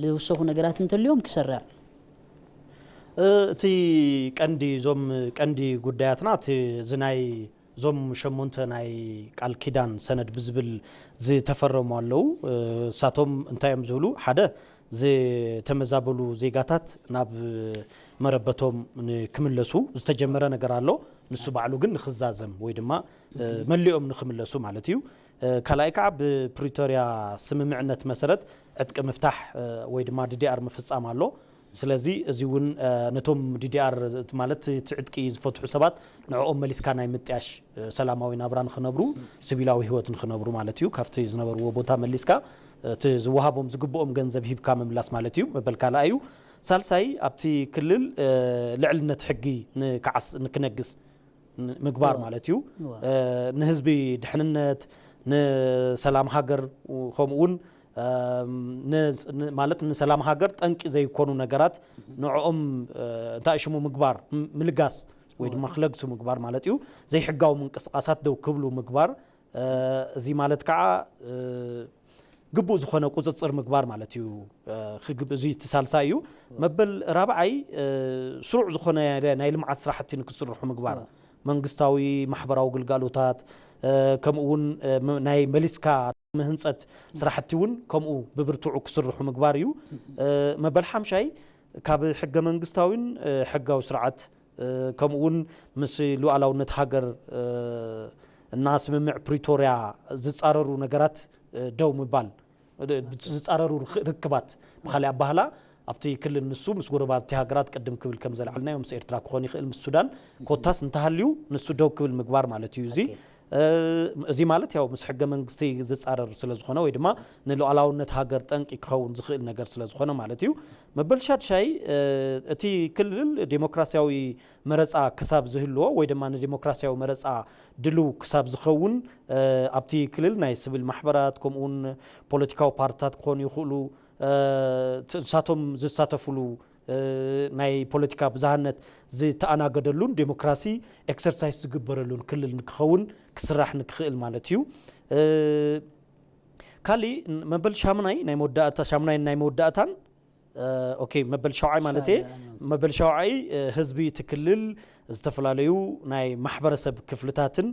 ልውሰኹ ነገራት እንተልዮም ክሰርዕ። እቲ ቀንዲ እዞም ቀንዲ ጉዳያትና እቲ እዚ ናይ እዞም ሸሞንተ ናይ ቃል ኪዳን ሰነድ ብዝብል ዝተፈረሙ ኣለዉ። እሳቶም እንታይ እዮም ዝብሉ? ሓደ ዝተመዛበሉ ዜጋታት ናብ መረበቶም ንክምለሱ ዝተጀመረ ነገር ኣሎ። ንሱ ባዕሉ ግን ንክዛዘም ወይ ድማ መሊኦም ንክምለሱ ማለት እዩ። ካልኣይ ከዓ ብፕሪቶርያ ስምምዕነት መሰረት ዕጥቂ ምፍታሕ ወይ ድማ ዲዲኣር ምፍፃም ኣሎ። ስለዚ እዚ እውን ነቶም ዲዲኣር ማለት እቲ ዕጥቂ ዝፈትሑ ሰባት ንዕኦም መሊስካ ናይ ምጥያሽ ሰላማዊ ናብራ ንክነብሩ፣ ሲቪላዊ ህይወት ንክነብሩ ማለት እዩ። ካብቲ ዝነበርዎ ቦታ መሊስካ እቲ ዝወሃቦም ዝግብኦም ገንዘብ ሂብካ ምምላስ ማለት እዩ። መበል ካልኣይ እዩ። ሳልሳይ ኣብቲ ክልል ልዕልነት ሕጊ ንክዓስ ንክነግስ ምግባር ማለት እዩ። ንህዝቢ ድሕንነት፣ ንሰላም ሃገር ከምኡ እውን ማለት ንሰላም ሃገር ጠንቂ ዘይኮኑ ነገራት ንዕኦም እንታይ ሽሙ ምግባር ምልጋስ ወይ ድማ ክለግሱ ምግባር ማለት እዩ። ዘይሕጋዊ ምንቅስቃሳት ደው ክብሉ ምግባር እዚ ማለት ከዓ ግቡእ ዝኾነ ቁፅፅር ምግባር ማለት እዩ። እዚ እቲ ሳልሳይ እዩ። መበል ራብዓይ ስሩዕ ዝኾነ ናይ ልምዓት ስራሕቲ ንክስርሑ ምግባር መንግስታዊ ማሕበራዊ ግልጋሎታት ከምኡ እውን ናይ መሊስካ ምህንፀት ስራሕቲ እውን ከምኡ ብብርትዑ ክስርሑ ምግባር እዩ። መበል ሓምሻይ ካብ ሕገ መንግስታዊን ሕጋዊ ስርዓት ከምኡ እውን ምስ ሉዓላውነት ሃገር እና ስምምዕ ፕሪቶርያ ዝፃረሩ ነገራት ደው ምባል ዝፃረሩ ርክባት ብካሊእ ኣባህላ ኣብቲ ክልል ንሱ ምስ ጎረባብቲ ሃገራት ቅድም ክብል ከም ዘልዓልናዮ ምስ ኤርትራ ክኾን ይኽእል ምስ ሱዳን ኮታስ እንተሃልዩ ንሱ ደው ክብል ምግባር ማለት እዩ። እዚ እዚ ማለት ያው ምስ ሕገ መንግስቲ ዝፃረር ስለ ዝኾነ ወይ ድማ ንሉዓላውነት ሃገር ጠንቂ ክኸውን ዝኽእል ነገር ስለ ዝኾነ ማለት እዩ። መበል ሻድሻይ እቲ ክልል ዴሞክራሲያዊ መረፃ ክሳብ ዝህልዎ ወይ ድማ ንዴሞክራሲያዊ መረፃ ድልው ክሳብ ዝኸውን ኣብቲ ክልል ናይ ስቪል ማሕበራት ከምኡውን ፖለቲካዊ ፓርትታት ክኾኑ ይኽእሉ ንሳቶም ዝሳተፍሉ ናይ ፖለቲካ ብዝሃነት ዝተኣናገደሉን ዴሞክራሲ ኤክሰርሳይስ ዝግበረሉን ክልል ንክኸውን ክስራሕ ንክኽእል ማለት እዩ። ካሊእ መበል ሻምናይ ናይ መወዳእታ ሻምናይ ናይ መወዳእታን ኦኬ መበል ሻውዓይ ማለት እየ። መበል ሻውዓይ ህዝቢ እቲ ክልል ዝተፈላለዩ ናይ ማሕበረሰብ ክፍልታትን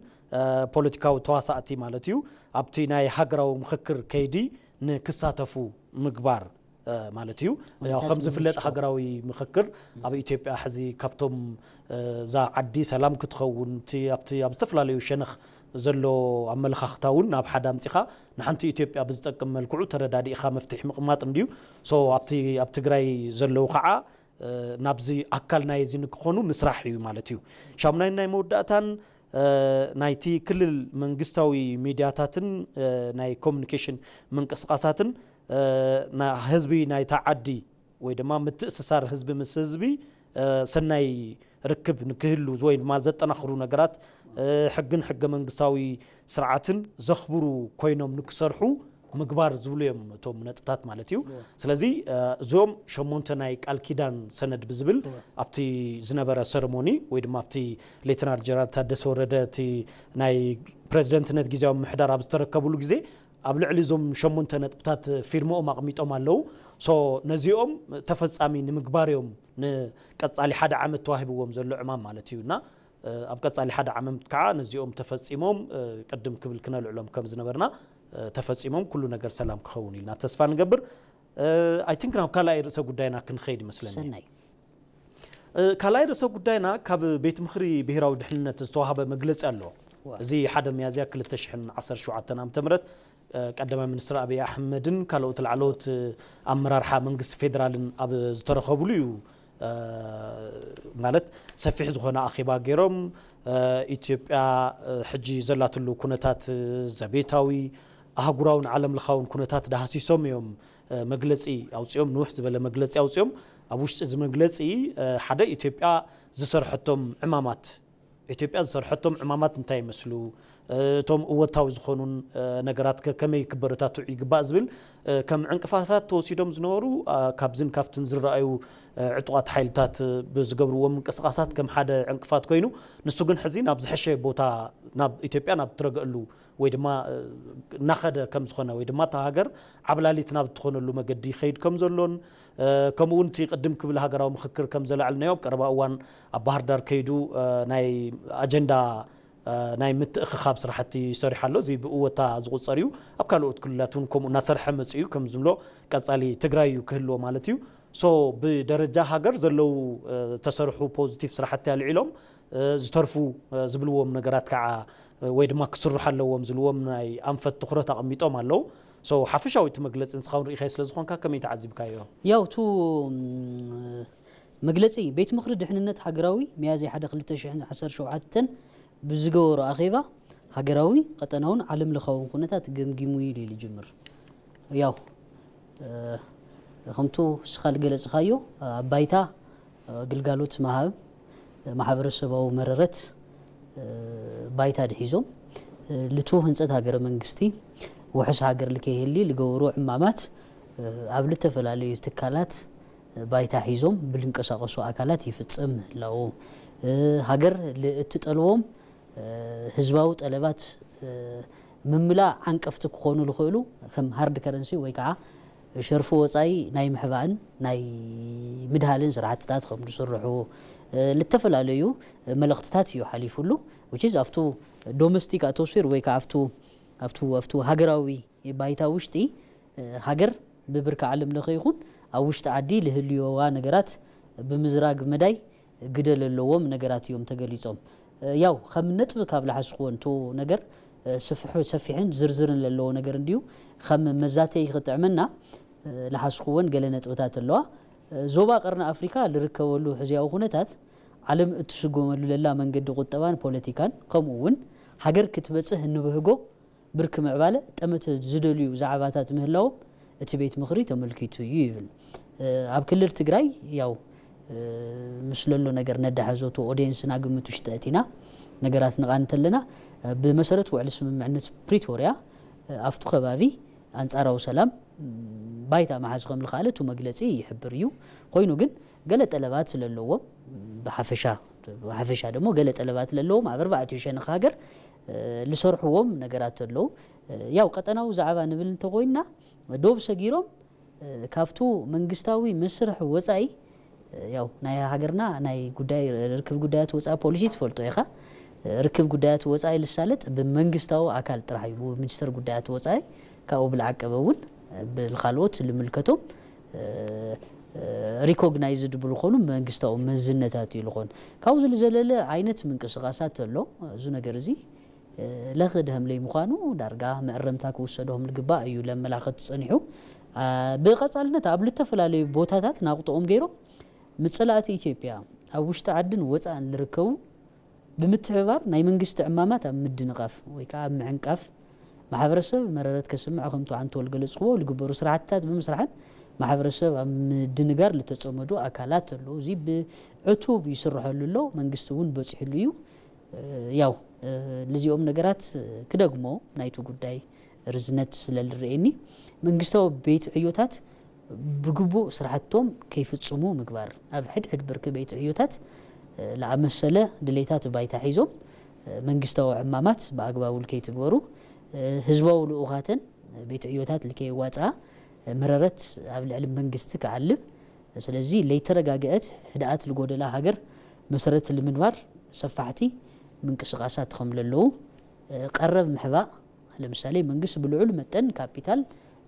ፖለቲካዊ ተዋሳእቲ ማለት እዩ ኣብቲ ናይ ሃገራዊ ምኽክር ከይዲ ንክሳተፉ ምግባር ማለት እዩ። ከም ዝፍለጥ ሃገራዊ ምኽክር ኣብ ኢትዮጵያ ሕዚ ካብቶም እዛ ዓዲ ሰላም ክትኸውን ኣብቲ ኣብ ዝተፈላለዩ ሸነኽ ዘሎ ኣመለኻኽታ እውን ናብ ሓደ ኣምፂኻ ንሓንቲ ኢትዮጵያ ብዝጠቅም መልክዑ ተረዳዲእኻ መፍትሒ ምቕማጥ እንድዩ። ኣብቲ ኣብ ትግራይ ዘለዉ ከዓ ናብዚ ኣካል ናይ እዚ ንክኾኑ ምስራሕ እዩ ማለት እዩ። ሻሙናይን ናይ መወዳእታን ናይቲ ክልል መንግስታዊ ሚድያታትን ናይ ኮሚኒኬሽን ምንቅስቃሳትን ህዝቢ ናይታ ዓዲ ወይ ድማ ምትእስሳር ህዝቢ ምስ ህዝቢ ሰናይ ርክብ ንክህሉ ወይ ድማ ዘጠናኽሩ ነገራት ሕግን ሕገ መንግስታዊ ስርዓትን ዘኽብሩ ኮይኖም ንክሰርሑ ምግባር ዝብሉ እዮም እቶም ነጥብታት ማለት እዩ። ስለዚ እዞም ሸሞንተ ናይ ቃል ኪዳን ሰነድ ብዝብል ኣብቲ ዝነበረ ሰረሞኒ ወይ ድማ ኣብቲ ሌተናል ጀነራል ታደሰ ወረደ እቲ ናይ ፕሬዚደንትነት ግዜያዊ ምሕዳር ኣብ ዝተረከብሉ ግዜ ኣብ ልዕሊ እዞም ሸሞንተ ነጥብታት ፊርምኦም ኣቕሚጦም ኣለዉ። ሶ ነዚኦም ተፈጻሚ ንምግባር እዮም ንቀጻሊ ሓደ ዓመት ተዋሂብዎም ዘሎ ዕማም ማለት እዩ እና ኣብ ቀጻሊ ሓደ ዓመት ከዓ ነዚኦም ተፈጺሞም ቅድም ክብል ክነልዕሎም ከም ዝነበርና ተፈጺሞም ኩሉ ነገር ሰላም ክኸውን ኢልና ተስፋ ንገብር። ኣይ ቲንክ ናብ ካልኣይ ርእሰ ጉዳይና ክንኸይድ ይመስለኒ። ሰናይ። ካልኣይ ርእሰ ጉዳይና ካብ ቤት ምኽሪ ብሄራዊ ድሕንነት ዝተዋሃበ መግለፂ ኣሎ። እዚ ሓደ ሚያዝያ ክልተ ሽሕን ዓሰርተ ሸውዓተን ዓመተ ምህረት ቀዳማይ ሚኒስትር ኣብይ ኣሕመድን ካልኦት ላዕለዎት ኣመራርሓ መንግስቲ ፌዴራልን ኣብ ዝተረኸብሉ እዩ ማለት ሰፊሕ ዝኾነ ኣኼባ ገይሮም ኢትዮጵያ ሕጂ ዘላትሉ ኩነታት ዘቤታዊ ኣህጉራውን ዓለም ለኻውን ኩነታት ዳህሲሶም እዮም መግለፂ ኣውፅኦም፣ ንውሕ ዝበለ መግለፂ ኣውፅኦም። ኣብ ውሽጢ እዚ መግለፂ ሓደ ኢትዮጵያ ዝሰርሐቶም ዕማማት ኢትዮጵያ ዝሰርሐቶም ዕማማት እንታይ ይመስሉ፣ እቶም እወታዊ ዝኾኑን ነገራት ከ ከመይ ክበረታትዑ ይግባእ ዝብል ከም ዕንቅፋታት ተወሲዶም ዝነበሩ ካብዝን ካብትን ዝረኣዩ ዕጡቓት ሓይልታት ብዝገብርዎ ምንቅስቃሳት ከም ሓደ ዕንቅፋት ኮይኑ፣ ንሱ ግን ሕዚ ናብ ዝሐሸ ቦታ ናብ ኢትዮጵያ ናብ ትረግአሉ ወይ ድማ እናኸደ ከም ዝኾነ ወይ ድማ እታ ሃገር ዓብላሊት ናብ እትኾነሉ መገዲ ይኸይድ ከም ዘሎን ከምኡ እውን እቲ ቅድም ክብል ሃገራዊ ምኽክር ከም ዘለዓልናዮ ኣብ ቀረባ እዋን ኣብ ባህር ዳር ከይዱ ናይ ኣጀንዳ ናይ ምትእኽኻብ ስራሕቲ ይሰሪሕ ኣሎ። እዚ ብእወታ ዝቑፀር እዩ። ኣብ ካልኦት ክልላት እውን ከምኡ እናሰርሐ መፅኡ እዩ። ከም ዝብሎ ቀፃሊ ትግራይ እዩ ክህልዎ ማለት እዩ። ሶ ብደረጃ ሃገር ዘለዉ ተሰርሑ ፖዚቲቭ ስራሕቲ ኣልዒሎም ዝተርፉ ዝብልዎም ነገራት ከዓ ወይ ድማ ክስርሑ ኣለዎም ዝብልዎም ናይ ኣንፈት ትኹረት ኣቐሚጦም ኣለዉ። ሶ ሓፈሻዊ እቲ መግለፂ ንስኻ እውን ርኢኻዮ ስለ ዝኾንካ ከመይ ተዓዚብካዮ? ያው እቲ መግለፂ ቤት ምኽሪ ድሕንነት ሃገራዊ ሚያዝያ ሓደ ክልተ ሽሕን ዓሰርተ ሸውዓተን ብዝገበሮ ኣኼባ ሃገራዊ፣ ቀጠናውን ዓለም ለኻውን ኩነታት ገምጊሙ ኢሉ እዩ ዝጅምር። ያው ከምቱ እስኻ ዝገለፅኻዮ ኣብ ባይታ ግልጋሎት ምሃብ ማሕበረሰባዊ መረረት ባይታ ድሒዞም ልቱ ህንፀት ሃገረ መንግስቲ ውሕስ ሃገር ልከይህሊ ልገብሩ ዕማማት ኣብ ልተፈላለዩ ትካላት ባይታ ሒዞም ብልንቀሳቀሱ ኣካላት ይፍፀም ምህላዉ ሃገር ልእትጠልቦም ህዝባዊ ጠለባት ምምላእ ዓንቀፍቲ ክኾኑ ዝኽእሉ ከም ሃርድ ከረንሲ ወይ ከዓ ሸርፊ ወፃኢ ናይ ምሕባእን ናይ ምድሃልን ስራሕትታት ከም ዝስርሑ ልተፈላለዩ መልእኽትታት እዩ ሓሊፉሉ። Which is ኣብቱ ዶሜስቲክ ኣቶስፌር ወይ ከዓ ኣብቱ ኣብቱ ኣብቱ ሃገራዊ ባይታ ውሽጢ ሃገር ብብርኪ ዓለም ለኸ ይኹን ኣብ ውሽጢ ዓዲ ልህልዮዋ ነገራት ብምዝራግ መዳይ ግደ ለለዎም ነገራት እዮም ተገሊጾም። ያው ከም ነጥቢ ካብ ልሓስኩወን ቱ ነገር ስፍሑ ሰፊሕን ዝርዝርን ለለዎ ነገር እንዲዩ ከም መዛተይ ክጥዕመና ልሓስኩወን ገለ ነጥብታት ኣለዋ። ዞባ ቀርኒ ኣፍሪካ ልርከበሉ ሕዝያዊ ኩነታት ዓለም እትስጎመሉ ለላ መንገዲ ቁጠባን ፖለቲካን ከምኡ እውን ሃገር ክትበፅህ እንብህጎ ብርኪ ምዕባለ ጠመተ ዝደልዩ ዛዕባታት ምህላዎም እቲ ቤት ምኽሪ ተመልኪቱ እዩ ይብል። ኣብ ክልል ትግራይ ያው ምስ ለሎ ነገር ነዳሕዞ እቲ ኦድየንስና ግምት ውሽጢ ኣእቲና ነገራት ንቓን እንተለና ብመሰረት ውዕሊ ስምምዕነት ፕሪቶርያ ኣብቱ ከባቢ ኣንፃራዊ ሰላም ባይታ መሓዝ ከም ዝኸኣለ እቱ መግለፂ ይሕብር እዩ። ኮይኑ ግን ገለ ጠለባት ስለለዎም ብሓፈሻ ብሓፈሻ ደሞ ገለ ጠለባት ለለዎም ኣብ ኣርባዕቲኡ ሸነኽ ሃገር ልሰርሕዎም ነገራት ኣለዉ። ያው ቀጠናዊ ዛዕባ ንብል እንተኮይንና ዶብ ሰጊሮም ካብቱ መንግስታዊ መስርሕ ወፃኢ ያው ናይ ሃገርና ናይ ጉዳይ ርክብ ጉዳያት ወፃኢ ፖሊሲ ትፈልጦ ኢኻ። ርክብ ጉዳያት ወፃኢ ልሳለጥ ብመንግስታዊ ኣካል ጥራሕ እዩ፣ ብሚኒስተር ጉዳያት ወፃኢ ካብኡ ብልዓቀበ እውን ብልካልኦት ልምልከቶም ሪኮግናይዝድ ብልኾኑ መንግስታዊ መዝነታት እዩ ልኾን። ካብኡ ዝለዘለለ ዓይነት ምንቅስቃሳት ኣሎ። እዚ ነገር እዚ ለኽድሀም ለይምዃኑ ዳርጋ መእረምታ ክውሰዶም ልግባእ እዩ ለመላኸት ጸኒሑ። ብቐጻልነት ኣብ ልተፈላለዩ ቦታታት ናቑጥኦም ገይሮም ምጽላእቲ ኢትዮጵያ ኣብ ውሽጢ ዓድን ወጻእን ልርከቡ ብምትሕብባር ናይ መንግስቲ ዕማማት ኣብ ምድንቓፍ ወይ ከዓ ኣብ ምዕንቃፍ ማሕበረሰብ መረረት ከስምዕ ከምቱ ዓንተወል ገለጽክዎ ልግበሩ ስራሕትታት ብምስራሕን ማሕበረሰብ ኣብ ምድንጋር ልተጸመዱ ኣካላት ኣለዉ። እዚ ብዕቱብ ይስርሐሉ ኣሎ። መንግስቲ እውን በፂሕሉ እዩ። ያው ልዚኦም ነገራት ክደግሞ ናይቱ ጉዳይ ርዝነት ስለልርኤኒ መንግስታዊ ቤት ዕዮታት ብግቡእ ስራሕቶም ከይፍፅሙ ምግባር ኣብ ሕድሕድ ብርኪ ቤት ዕዮታት ለኣመሰለ ድሌታት ባይታ ሒዞም መንግስታዊ ዕማማት ብኣግባቡ ልከይትግበሩ ህዝባዊ ልኡኻተን ቤት ዕዮታት ልከይዋፅኣ መረረት ኣብ ልዕሊ መንግስቲ ክዓልብ ስለዚ ለይተረጋገአት ህድኣት ልጎደላ ሃገር መሰረት ልምንባር ሰፋሕቲ ምንቅስቃሳት ከም ለለዉ ቀረብ ምሕባእ ለምሳሌ መንግስት ብልዑል መጠን ካፒታል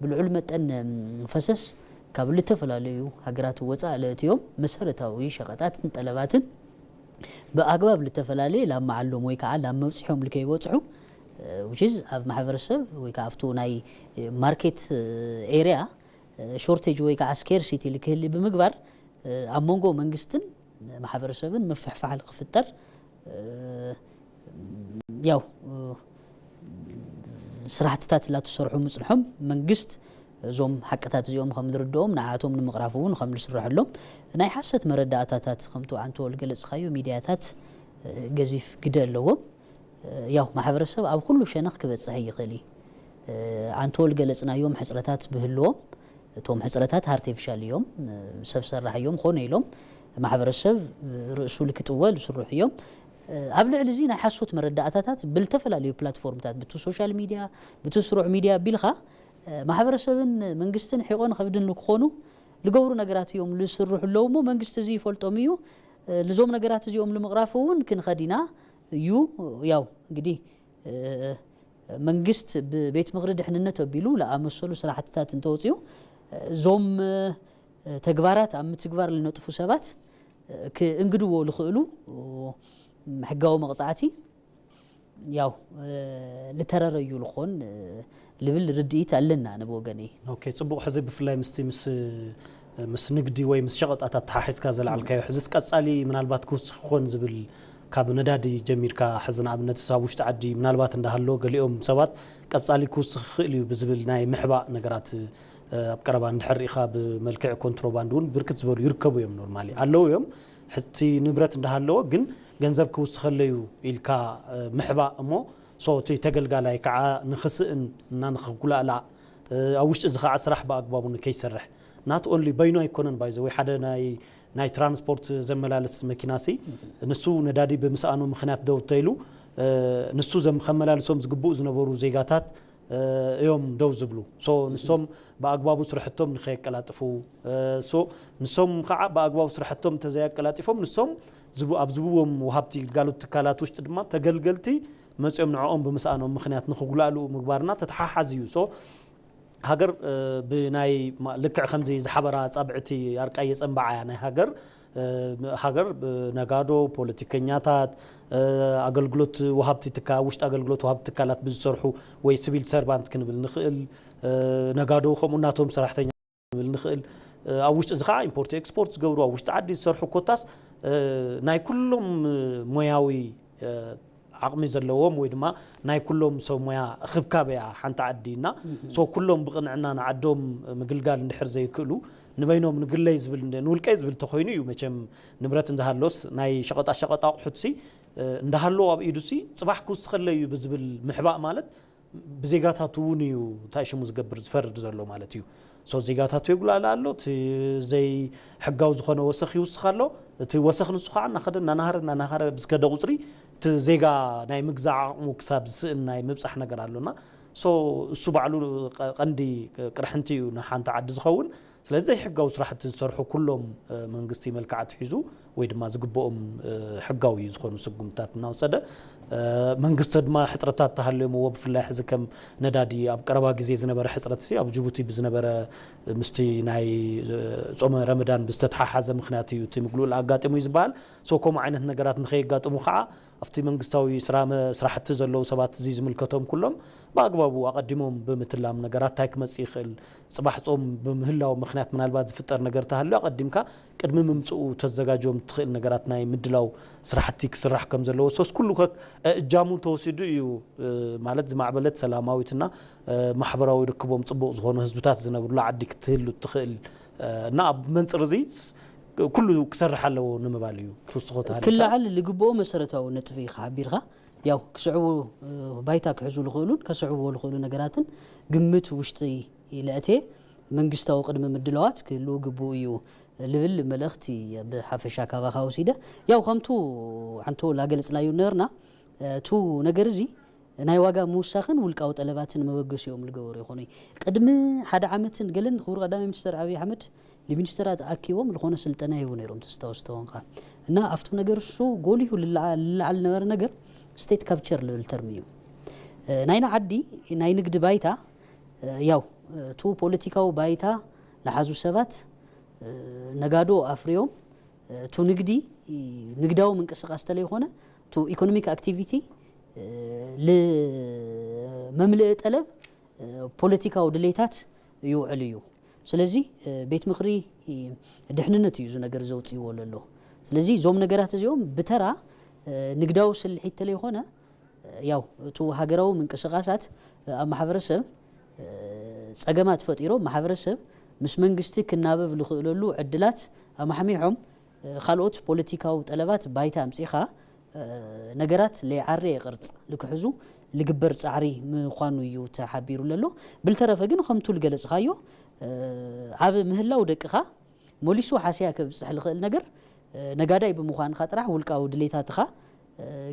ብልዑል መጠን ፈሰስ ካብ ልተፈላለዩ ሃገራት ወፃእ ለእትዮም መሰረታዊ ሸቐጣትን ጠለባትን ብኣግባብ ልተፈላለየ ላብ መዓሎም ወይ ከዓ ላብ መብፅሖም ልከይበፅሑ which is ኣብ ማሕበረሰብ ወይ ከዓ ኣብቱ ናይ ማርኬት ኤሪያ ሾርቴጅ ወይ ከዓ ስኬርሲቲ ልክህሊ ብምግባር ኣብ መንጎ መንግስትን ማሕበረሰብን ምፍሕፋሕ ክፍጠር፣ ያው ስራሕትታት ላተሰርሑ ምፅንሖም መንግስት እዞም ሓቅታት እዚኦም ከም ዝርድኦም ንዓቶም ንምቕራፍ እውን ከም ዝስረሐሎም ናይ ሓሰት መረዳእታታት ከምቱ ዓንቶ ልገለፅካዮ ሚድያታት ገዚፍ ግደ ኣለዎም። ያው ማሕበረሰብ ኣብ ኩሉ ሸነኽ ክበፅሕ ይኽእል እዩ። ዓንቶ ልገለፅናዮም ሕፅረታት ብህልዎም እቶም ሕፅረታት ኣርቲፊሻል እዮም፣ ሰብ ሰራሕ እዮም። ኮነ ኢሎም ማሕበረሰብ ርእሱ ልክጥወ ዝስርሑ እዮም። ኣብ ልዕሊ እዚ ናይ ሓሶት መረዳእታታት ብልተፈላለዩ ፕላትፎርምታት ብቲ ሶሻል ሚድያ ብቲ ስሩዕ ሚድያ ኣቢልካ ማሕበረሰብን መንግስትን ሒቆን ከብድን ክኾኑ ልገብሩ ነገራት እዮም ልስርሑ ኣለዉ እሞ መንግስቲ እዚ ይፈልጦም እዩ። ልዞም ነገራት እዚኦም ልምቕራፍ እውን ክንኸዲና እዩ። ያው እንግዲህ መንግስት ብቤት ምኽሪ ድሕንነት ኣቢሉ ለኣመሰሉ ስራሕትታት እንተወፅኡ እዞም ተግባራት ኣብ ምትግባር ልነጥፉ ሰባት ክእንግድዎ ልኽእሉ ሕጋዊ መቕፃዕቲ ያው ልተረረዩ ልኾን ልብል ርድኢት ኣለና ኣነ ብወገነይ። ኦኬ፣ ጽቡቕ። ሕዚ ብፍላይ ምስቲ ምስ ምስ ንግዲ ወይ ምስ ሸቐጣት ኣተሓሒዝካ ዘልዓልካዮ፣ ሕዚስ ቀጻሊ ምናልባት ክውስኽ ክኾን ዝብል፣ ካብ ነዳዲ ጀሚርካ፣ ሕዚ ንኣብነት ኣብ ውሽጢ ዓዲ ምናልባት እንዳሃሎ ገሊኦም ሰባት ቀጻሊ ክውስኽ ይኽእል እዩ ብዝብል ናይ ምሕባእ ነገራት፣ እ፣ ኣብ ቀረባ እንድሕር ርኢኻ ብመልክዕ ኮንትሮባንድ እውን ብርክት ዝበሉ ይርከቡ እዮም። ኖርማሊ ኣለዉ እዮም። ሕቲ ንብረት እንዳሃለዎ ግን ገንዘብ ክውስኸለዩ ኢልካ፣ እ፣ ምሕባእ እሞ፣ ሶ እቲ ተገልጋላይ ከዓ ንኽስእን እና ንኽጉላእላእ፣ እ፣ ኣብ ውሽጢ እዚ ከዓ ስራሕ ብኣግባቡ ንከይሰርሕ፣ ናት ኦንሊ በይኑ ኣይኮነን። ባይዘ ወይ ሓደ ናይ ናይ ትራንስፖርት ዘመላልስ መኪና ሲ ንሱ ነዳዲ ብምስኣኑ ምኽንያት ደው ተይሉ፣ እ፣ ንሱ ዘም ከመላልሶም ዝግብኡ ዝነበሩ ዜጋታት፣ እ፣ እዮም ደው ዝብሉ። ሶ ንሶም ብኣግባቡ ስርሕቶም ንኸየቀላጥፉ፣ እ፣ ሶ ንሶም ከዓ ብኣግባቡ ስርሕቶም እንተዘይኣቀላጢፎም ንሶም ዝቡ-፣ ኣብ ዝብዎም ወሃብቲ ግልጋሎት ትካላት ውሽጢ ድማ ተገልገልቲ መፂኦም ንዕኦም ብምስኣኖም ምኽንያት ንኽጉላእልኡ ምግባርና ተተሓሓዝ እዩ። ሶ ሃገር፣ እ፣ ብናይ ማ-፣ ልክዕ ከምዚ ዝሓበራ ጻብዕቲ ኣርቃይ የጸንባዓ እያ ናይ ሃገር። እ፣ ሃገር ብነጋዶ፣ ፖለቲከኛታት፣ እ፣ ኣገልግሎት ወሃብቲ ትካ-፣ ውሽጢ ኣገልግሎት ወሃብቲ ትካላት ብዝሰርሑ ወይ ሲቪል ሰርቫንት ክንብል ንኽእል፣ እ፣ ነጋዶ ከምኡ እናቶም ሰራሕተኛ ክንብል ንኽእል። እ፣ ኣብ ውሽጢ እዚ ኸዓ ኢምፖርት ኤክስፖርት ዝገብሩ፣ ኣብ ውሽጢ ዓዲ ዝሰርሑ ኮታስ፣ እ፣ ናይ ኩሎም ሞያዊ፣ እ፣ ዓቕሚ ዘለዎም ወይ ድማ ናይ ኩሎም ሰብ ሞያ እኽብካብ እያ ሓንቲ ዓዲ እና፣ ሶ ኩሎም ብቕንዕና ንዓዶም ምግልጋል እንድሕር ዘይክእሉ፣ ንበይኖም ንግለይ ዝብል እንደ-፣ ንውልቀይ ዝብል ተኾይኑ እዩ። መቸም ንብረት እንዳሃሎስ ናይ ሸቐጣ ሸቐጥ ኣቑሑት ሲ፣ እ፣ እንዳሃለዎ ኣብ ኢዱ ሲ፣ ጽባሕ ክውስኸለይ እዩ ብዝብል ምሕባእ ማለት ብዜጋታቱ እውን እዩ እንታይ ሽሙ ዝገብር ዝፈርድ ዘሎ ማለት እዩ። ሶ ዜጋታቱ የጉላላ ኣሎ፣ እቲ ዘይሕጋዊ ዝኾነ ወሰኽ ይውስኽ ኣሎ። እቲ ወሰኽ ንሱ ከዓ እናኸደ እናናሃረ እናናሃረ ብዝከደ ቁፅሪ እቲ ዜጋ ናይ ምግዛእ ዓቕሙ ክሳብ ዝስእን ናይ ምብፃሕ ነገር ኣሎና። ሶ እሱ ባዕሉ ቀ-፣ ቀንዲ ቅርሕንቲ እዩ ንሓንቲ ዓዲ ዝኸውን። ስለዚ ዘይሕጋዊ ስራሕቲ ዝሰርሑ ኩሎም፣ እ፣ መንግስቲ መልክዓ ኣትሒዙ ወይ ድማ ዝግብኦም፣ እ፣ ሕጋዊ ዝኾኑ ስጉምትታት እናወሰደ፣ እ፣ መንግስቲ ድማ ሕፅረታት ተሃልዮምዎ ብፍላይ ሕዚ ከም ነዳዲ ኣብ ቀረባ ግዜ ዝነበረ ሕፅረት ሲ ኣብ ጅቡቲ ብዝነበረ ምስቲ ናይ፣ እ፣ ጾመ ረመዳን ብዝተተሓሓዘ ምኽንያት እዩ እቲ ምግልኡል ኣጋጢሙ እዩ ዝበሃል። ሶ ከምኡ ዓይነት ነገራት ንኸየጋጥሙ ከዓ ኣብቲ መንግስታዊ ስራ-፣ ስራሕቲ ዘለዉ ሰባት እዚ ዝምልከቶም ኩሎም ብኣግባቡ ኣቐዲሞም ብምትላም ነገራት እንታይ ክመጽእ ይኽእል፣ ጽባሕ ጾም ብምህላው ምኽንያት ምናልባት ዝፍጠር ነገር ተሃልዩ ኣቐዲምካ ቅድሚ ምምጽኡ ተዘጋጅዮም ትኽእል ነገራት ናይ ምድላው ስራሕቲ ክስራሕ ከም ዘለዎ ሶስ ኩሉ ከ-፣ እጃሙ ተወሲዱ እዩ። እ፣ ማለት ዝማዕበለት ሰላማዊትና፣ እ፣ ማሕበራዊ ርክቦም ጽቡቕ ዝኾኑ ህዝብታት ዝነብሩላ ዓዲ ክትህሉ እትኽእል፣ እ፣ እና ኣብ መንጽር እዚ ስ-፣ ኩሉ ክሰርሕ ኣለዎ ንምባል እዩ። ክውስኾ ተሃሊካ። ክለዓል ልግብኦ መሰረታዊ ነጥቢ ኢኻ ሓቢርካ። ያው ክስዕቡ፣ እ፣ ባይታ ክሕዙ ዝኽእሉን ከስዕብዎ ዝኽእሉ ነገራትን ግምት ውሽጢ ለእቴ መንግስታዊ ቅድሚ ምድላዋት ክህልው ግብኡ እዩ ልብል መልእኽቲ ብሓፈሻ ካባኻ ወሲደ። ያው ከምቱ ሓንቶ ላገለጽናዩ ነበርና፣ እ፣ እቱ ነገር እዚ ናይ ዋጋ ምውሳኽን ውልቃዊ ጠለባትን መበገሲኦም ዝገበሩ ይኾኑ። ቅድሚ ሓደ ዓመትን ገለን ክቡር ቀዳማይ ሚኒስተር ኣብይ ኣሕመድ ንሚኒስተራት ኣኪቦም ዝኾነ ስልጠና ይህቡ ነይሮም ተስታውስ ተኾንካ። እና ኣብቱ ነገር እሱ ጎሊሁ ልለዓ-፣ ልለዓል ዝነበረ ነገር ስቴት ካፕቸር ልብል ተርሚ እዩ። እ፣ ናይና ዓዲ ናይ ንግዲ ባይታ፣ እ፣ ያው፣ እ፣ እቱ ፖለቲካዊ ባይታ ለሓዙ ሰባት፣ እ፣ ነጋዶ ኣፍርዮም፣ እ፣ እቱ ንግዲ፣ ንግዳዊ ምንቅስቃስ ተለይኾነ፣ እቱ ኢኮኖሚክ ኣክቲቪቲ፣ እ፣ ልመምልኢ ጠለብ፣ እ፣ ፖለቲካዊ ድሌታት ይውዕል እዩ። ስለዚ ቤት ምኽሪ ድሕንነት እዩ እዚ ነገር ዘውፅእዎ ዘሎ። ስለዚ እዞም ነገራት እዚኦም ብተራ ንግዳዊ ስልሒት ተለይኮነ፣ ያው እቲ ሃገራዊ ምንቅስቃሳት ኣብ ማሕበረሰብ ፀገማት ፈጢሮም፣ ማሕበረሰብ ምስ መንግስቲ ክናበብ ዝኽእለሉ ዕድላት ኣማሕሚሖም፣ ካልኦት ፖለቲካዊ ጠለባት ባይታ ኣምፂኻ ነገራት ለይዓረየ ቅርፅ ልክሕዙ ልግበር ፃዕሪ ምዃኑ እዩ ተሓቢሩ ለሎ። ብልተረፈ ግን ከምቱ ልገለፅኻዮ ኣብ ምህላው ደቅኻ መሊሱ ሓስያ ከብፅሕ ልኽእል ነገር ነጋዳይ ብምዃንካ ጥራሕ ውልቃዊ ድሌታትኻ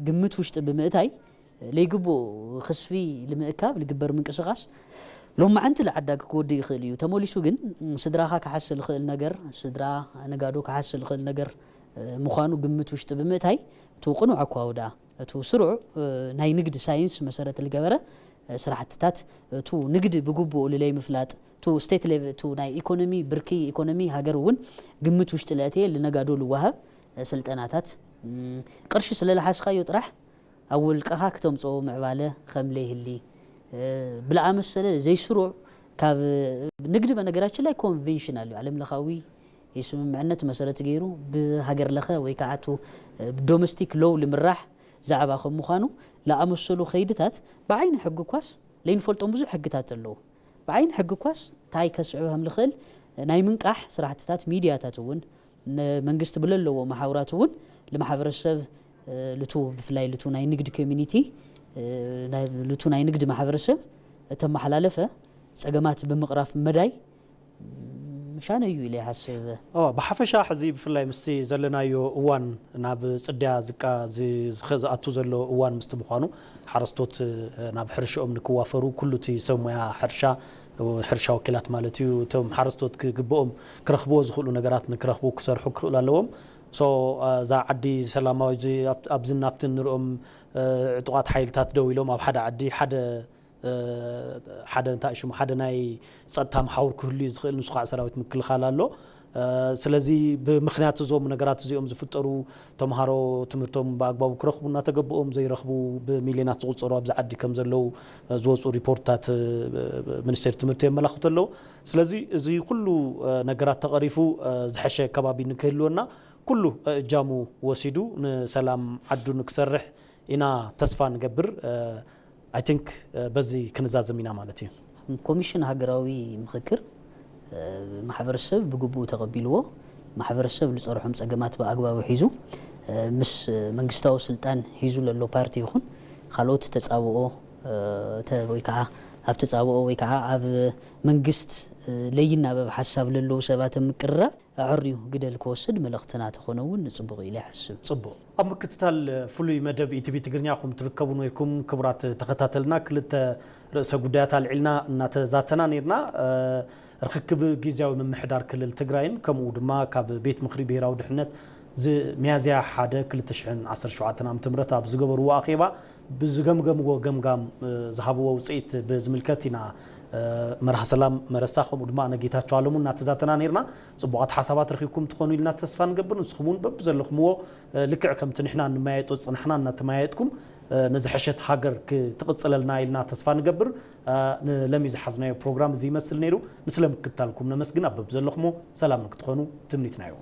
ግምት ውሽጢ ብምእታይ ለይግቡእ ክስፊ ልምእካብ ልግበር ምንቅስቃስ ሎማዓንቲ ልዓዳግ ክወዲ ይኽእል እዩ። ተመሊሱ ግን ስድራኻ ክሓስ ልኽእል ነገር፣ ስድራ ነጋዶ ክሓስ ልኽእል ነገር ምዃኑ ግምት ውሽጢ ብምእታይ፣ እቲ ቅኑዕ ኣኳውዳ፣ እቲ ስሩዕ ናይ ንግድ ሳይንስ መሰረት ልገበረ ስራሕትታት፣ እቱ ንግድ ብግቡእ ልለይ ምፍላጥ፣ እቱ ስቴት ሌቭ፣ እቱ ናይ ኢኮኖሚ ብርኪ ኢኮኖሚ ሃገር እውን ግምት ውሽጢ ለእትየ ልነጋዶ ልወሃብ ስልጠናታት፣ ቅርሺ ስለ ልሓዝካዮ ጥራሕ ኣብ ውልቀኻ ክተምፅኦ ምዕባለ ከም ለይህሊ ብለኣመሰለ ዘይስሩዕ ካብ ንግድ በነገራችን ላይ ኮንቬንሽናል እዩ። ዓለም ለኻዊ ስምምዕነት መሰረት ገይሩ ብሃገር ለኸ ወይ ከዓ እቱ ዶሜስቲክ ሎው ልምራሕ ዛዕባ ከም ምዃኑ ለኣመሰሉ ከይድታት ብዓይኒ ሕጊ ኳስ ለይንፈልጦም ብዙሕ ሕግታት ኣለዉ። ብዓይኒ ሕጊ ኳስ እንታይ ከስዕብ ከም ልኽእል ናይ ምንቃሕ ስራሕትታት ሚድያታት እውን መንግስቲ ብለለዎ መሓውራት እውን ንማሕበረሰብ ልቱ ብፍላይ ልቱ ናይ ንግድ ኮሚኒቲ ልቱ ናይ ንግድ ማሕበረሰብ እተመሓላለፈ ፀገማት ብምቕራፍ መዳይ ምሻነ እዩ ኢለ ይሓስብ። ብሓፈሻ ሕዚ ብፍላይ ምስቲ ዘለናዮ እዋን ናብ ፅድያ ዝቃ ዝኣቱ ዘሎ እዋን ምስቲ ምዃኑ ሓረስቶት ናብ ሕርሽኦም ንክዋፈሩ ኩሉ እቲ ሰብ ሞያ ሕርሻ ሕርሻ ወኪላት ማለት እዩ። እቶም ሓረስቶት ክግብኦም ክረኽብዎ ዝኽእሉ ነገራት ንክረኽቡ ክሰርሑ ክኽእሉ ኣለዎም። ሶ እዛ ዓዲ ሰላማዊ ኣብዚ ናብቲ ንርኦም ዕጡቓት ሓይልታት ደው ኢሎም ኣብ ሓደ ዓዲ ሓደ ሓደ እንታይ ሽሙ ሓደ ናይ ፀጥታ መሓውር ክህሉ እዩ ዝኽእል። ንሱ ከዓ ሰራዊት ምክልኻል ኣሎ። ስለዚ ብምክንያት እዞም ነገራት እዚኦም ዝፍጠሩ ተምሃሮ ትምህርቶም ብኣግባቡ ክረኽቡ እናተገብኦም ዘይረኽቡ ብሚልዮናት ዝቁፀሩ ኣብዚ ዓዲ ከም ዘለዉ ዝወፁ ሪፖርትታት ሚኒስቴር ትምህርቲ የመላኽቱ ኣለዉ። ስለዚ እዚ ኩሉ ነገራት ተቐሪፉ ዝሐሸ ከባቢ ንክህልወና ኩሉ እጃሙ ወሲዱ ንሰላም ዓዱ ንክሰርሕ ኢና ተስፋ ንገብር። I think በዚ ክንዛዘም ኢና ማለት እዩ። ኮሚሽን ሃገራዊ ምኽክር ማሕበረሰብ ብግቡእ ተቐቢልዎ፣ ማሕበረሰብ ዝፀርሖም ፀገማት ብኣግባቡ ሒዙ ምስ መንግስታዊ ስልጣን ሒዙ ለሎ ፓርቲ ይኹን ካልኦት ተፃብኦ ወይ ከዓ ኣብ ተፃብኦ ወይ ከዓ ኣብ መንግስት ለይናበብ ሓሳብ ለለዉ ሰባት ምቅርራብ ኣዐርዩ ግደ ልክወስድ መልእኽትና ተኾነ እውን ንጽቡቕ ኢለ ይሓስብ። ጽቡቕ። ኣብ ምክትታል ፍሉይ መደብ ኢቲቪ ትግርኛ ኹም ትርከቡ ነይርኩም ክቡራት ተኸታተልና ክልተ ርእሰ ጉዳያት ኣልዒልና እናተዛተና ነይርና። ርኽክብ ግዝያዊ ምምሕዳር ክልል ትግራይን ከምኡ ድማ ካብ ቤት ምኽሪ ብሄራዊ ድሕነት ሚያዝያ ሓደ ክልተ ሽሕን ዓሰርተ ሸውዓተን ዓመተ ምህረት ኣብ ዝገበርዎ ኣኼባ ብዝገምገምዎ ገምጋም ዝሃብዎ ውፅኢት ብዝምልከት ኢና መርሃ ሰላም መረሳ ከምኡ ድማ ኣነ ጌታቸው ኣለሙ እናተዛተና ነርና። ፅቡቓት ሓሳባት ረኺብኩም ትኾኑ ኢልና ተስፋ ንገብር። ንስኹም እውን በብዘለኹምዎ ልክዕ ከምቲ ንሕና ንመያየጦ ዝፅናሕና እናተመያየጥኩም ንዝሐሸት ሃገር ክትቕፅለልና ኢልና ተስፋ ንገብር። ንለሚ ዝሓዝናዮ ፕሮግራም እዚ ይመስል ነይሩ። ንስለ ምክትታልኩም ነመስግን። ኣብ በብዘለኹምዎ ሰላም ንክትኾኑ ትምኒትና እዩ።